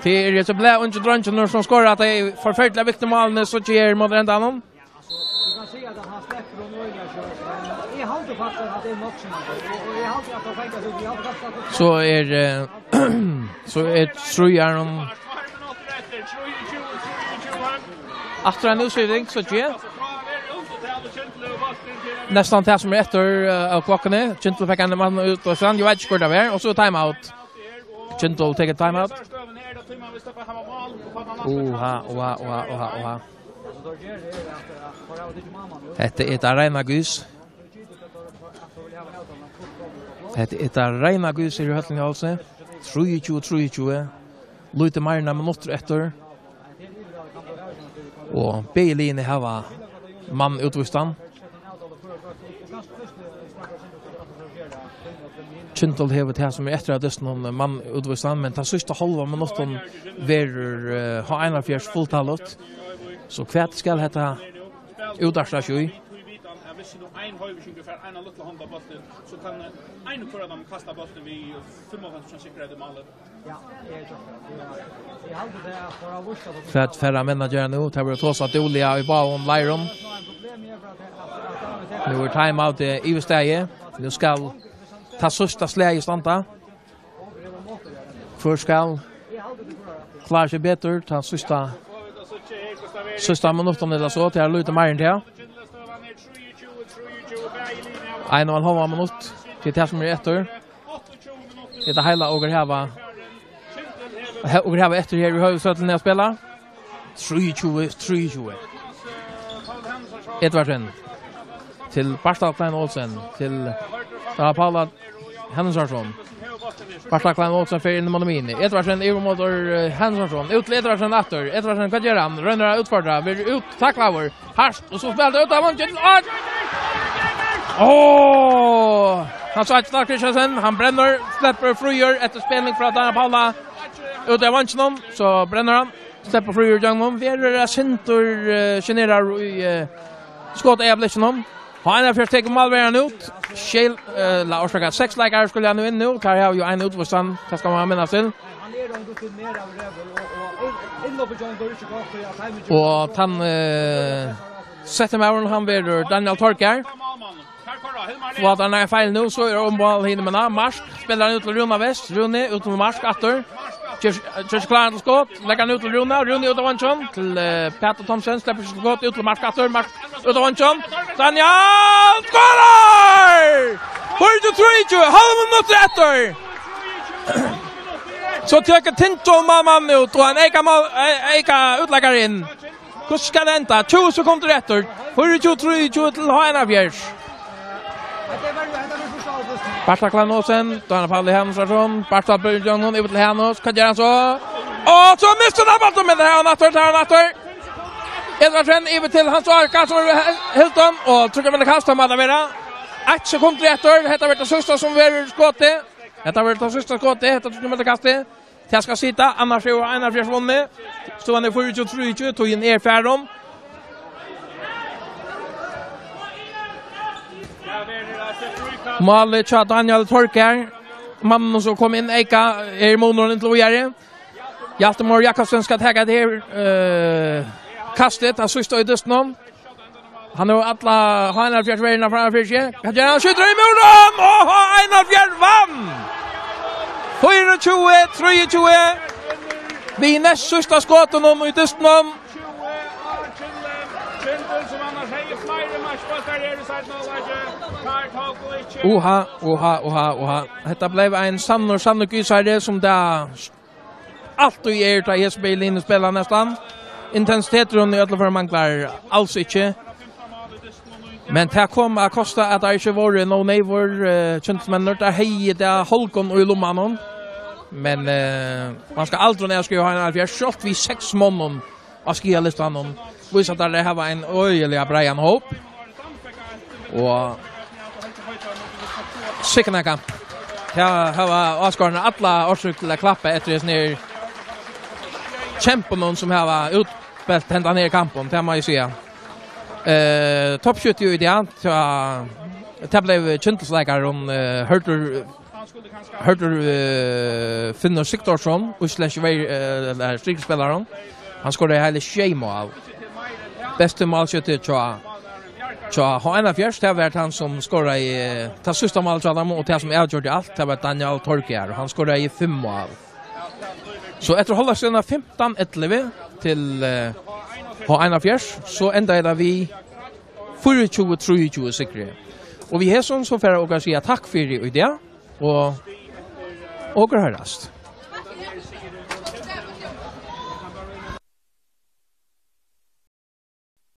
Tað eru so blivit ungir dreingir nú sum skora tey forferdiliga viktigu málini, so ger móti endanum. Tú kanst siga at hann sleppur um øgiliga skjótt, men eg haldi faktiskt at hann er nokk sum hann er, og, og eg haldi at hann fekk at, eg haldi faktiskt at So er, eh, so er trýarin. Aftur ein útskifting, so ikki. Næstan tað sum er eftir, eh, av klokkuni. Kyndil fekk ein mann út, og so, eg veit ikki hvør tað var, og so time out. Kyndil tekur time out. Oha, oha, oha, oha, oha. Hetta er tað reina gús. Hetta er tað reina gús her í høllini, altso. Trýogtjúgu, trýogtjúgu. Lítið meir enn ein minuttur eftir. Og begge liðini hava mann útvístan. Kyndil hevur tað sum er eftir av dystinum mann útvístan, men tann síðsta hálva minuttin verður, eh, H einogfýrs fulltalligt. So hvat skal hetta útarta seg í? Hvis nú ein hoyvir seg og fær eina lítla hond á bóltin, so kann ein hvør av teimum kasta bóltin við fimmoghalvfems prosent sikkerheit í málið. Hvat fara menn at gera nú? Tað verður tosað dúgliga í báðum leirum. Nú er time out, eh, yvirstaðið. Nú skal tað síðsta slagið standa. Hvør skal klára seg betur? Tað síðsta, síðsta minuttin ella so. Tað er lítið meir enn tað. Ein og ein hálvan minutt. Tað er tað sum er eftir. Hetta heila okur hava, he-, okur hava eftir her í høvuðshøllini at spæla. Trýogtjúgu, trýogtjúgu. Edvardsen til Bartal Klein Olsen, til Daniel Paula Hannesson. Bartal Klein Olsen fer inn í mann og mini. Edvardsen yvir móti, eh, Hannesson. Út til Edvardsen aftur. Edvardsen, hvat ger hann? Roynir at útfordra. Verður út, taklaður. Hart, og so spælir tað út av vongin. Og Åh! Hann sá ikki til Christiansen. Hann brennur, sleppur fríur eftir spilling frá Daniel Paula. Út av vongin, so brennur hann. Sleppur fríur í gjøgnum. Verður eitt sindur, eh, generað í, eh, skotøyeblikkinum. H einogfýrs tekur málverjan út. Sjey, eh, la orsaka, seks leikarar skulu nú inn nú. Teir hava jú ein útvístan, tað skal man minnast til. Og tann, eh, setti maðurin, hann verður Daniel Torgeir. Og at hann er feil nú, so er um ball hinum, men Mark spælir hann út til Rúna West. Rúni út til Mark aftur. Ger, ger seg kláran til skot. Leggur hann út til Rúna. Rúna út av vongdini. Til, eh, Petur Thomsen. Sleppur seg til skot. Út til Mark aftur. Mark út av vongdini. Daniel skorar! Fýraogtjúgu trýogtjúgu. Hálvur minuttur eftir. So tekur Tinto málmann út og ein eyka mál, e-, eyka útleggari inn. Hvussu skal tað enda? Tjúgu sekundir eftir. Fýraogtjúgu trýogtjúgu til H einogfýrs. Bartha Klein Olsen, Daniel Pauli Hanusson, Bartha Bjørn, yvir til Hanus, hvat ger hann so? Og so mistir hann bóltin, men tað er hann aftur, tað er hann aftur. Edvardsen yvir til Hans Áka, sum er he-, helt hann, og tríggjar metrar kast, tað má tað vera. Eitt sekund eftir, hetta verður tað síðsta sum verður skotið. Hetta verður tað síðsta skotið, hetta tríggjar metrar kastið. Tað skal sita, annars er H einogfýrs vunnið. Støðan er fýraogtjúgu trýogtjúgu, tíðin er farin. Málið hjá Daniel Torkær. Mannen sum kom inn, eyka, er munurin inntil víðari. Hjalti Már Jakobsen skal taka tað her, eh, kastið, tað síðsta í dystinum. Hann hevur alla H einogfýrs verðina framman fyri seg. Hvat ger hann? Skjýtur í murin! Og H einogfýrs vann! Fýraogtjúgu trýogtjúgu. Við næst síðsta skotinum í dystinum. Uha, uha, uha, uha. Hetta bleiv ein sannur, sannur gysari, sum tað altíð er, tá hesir bæði liðini spæla næstan. Intensiteturin í øllum førum manglar als ikki. Men tað kom at kosta, at teir ikki vóru nóg neyvir, eh, Kyndilsmenninir. Teir høvdu tað hálkan í lummanum. Men, eh, man skal aldrin avskriva H einogfýrs, sjálvt við seks monnum á skaðalistanum. Vísa, at teir hava ein øgiliga breiðan hóp. Og sikkurt nakað. Her hava áskoðararnir alla orsøk til at klappa eftir hesum her kjempunum, sum hava útspælt hendan her kampin, tað má eg siga. Eh, toppskjútti í dag, tað, tað bleiv Kyndilsleikarin, eh, Hørður, Hørður, eh, Finnur Sigthorsson, íslendski vei-, eh, ella strikspælarin. Hann skoraði heili sjey mál. Besti málskjútti hjá, hjá H einogfýrs, tað var hann sum skoraði, eh, tað síðsta málið hjá teimum, og tað sum avgjørdi alt, tað var Daniel Torkær, og hann skoraði fimm mál. So eftir hálvleiksstigið fimtan ellivu til, eh, H einogfýrs, so endaði tað við fýraogtjúgu trýogtjúgu sigri. Og við hesum so fara okur at siga takk fyri í dag, og okur hoyrast.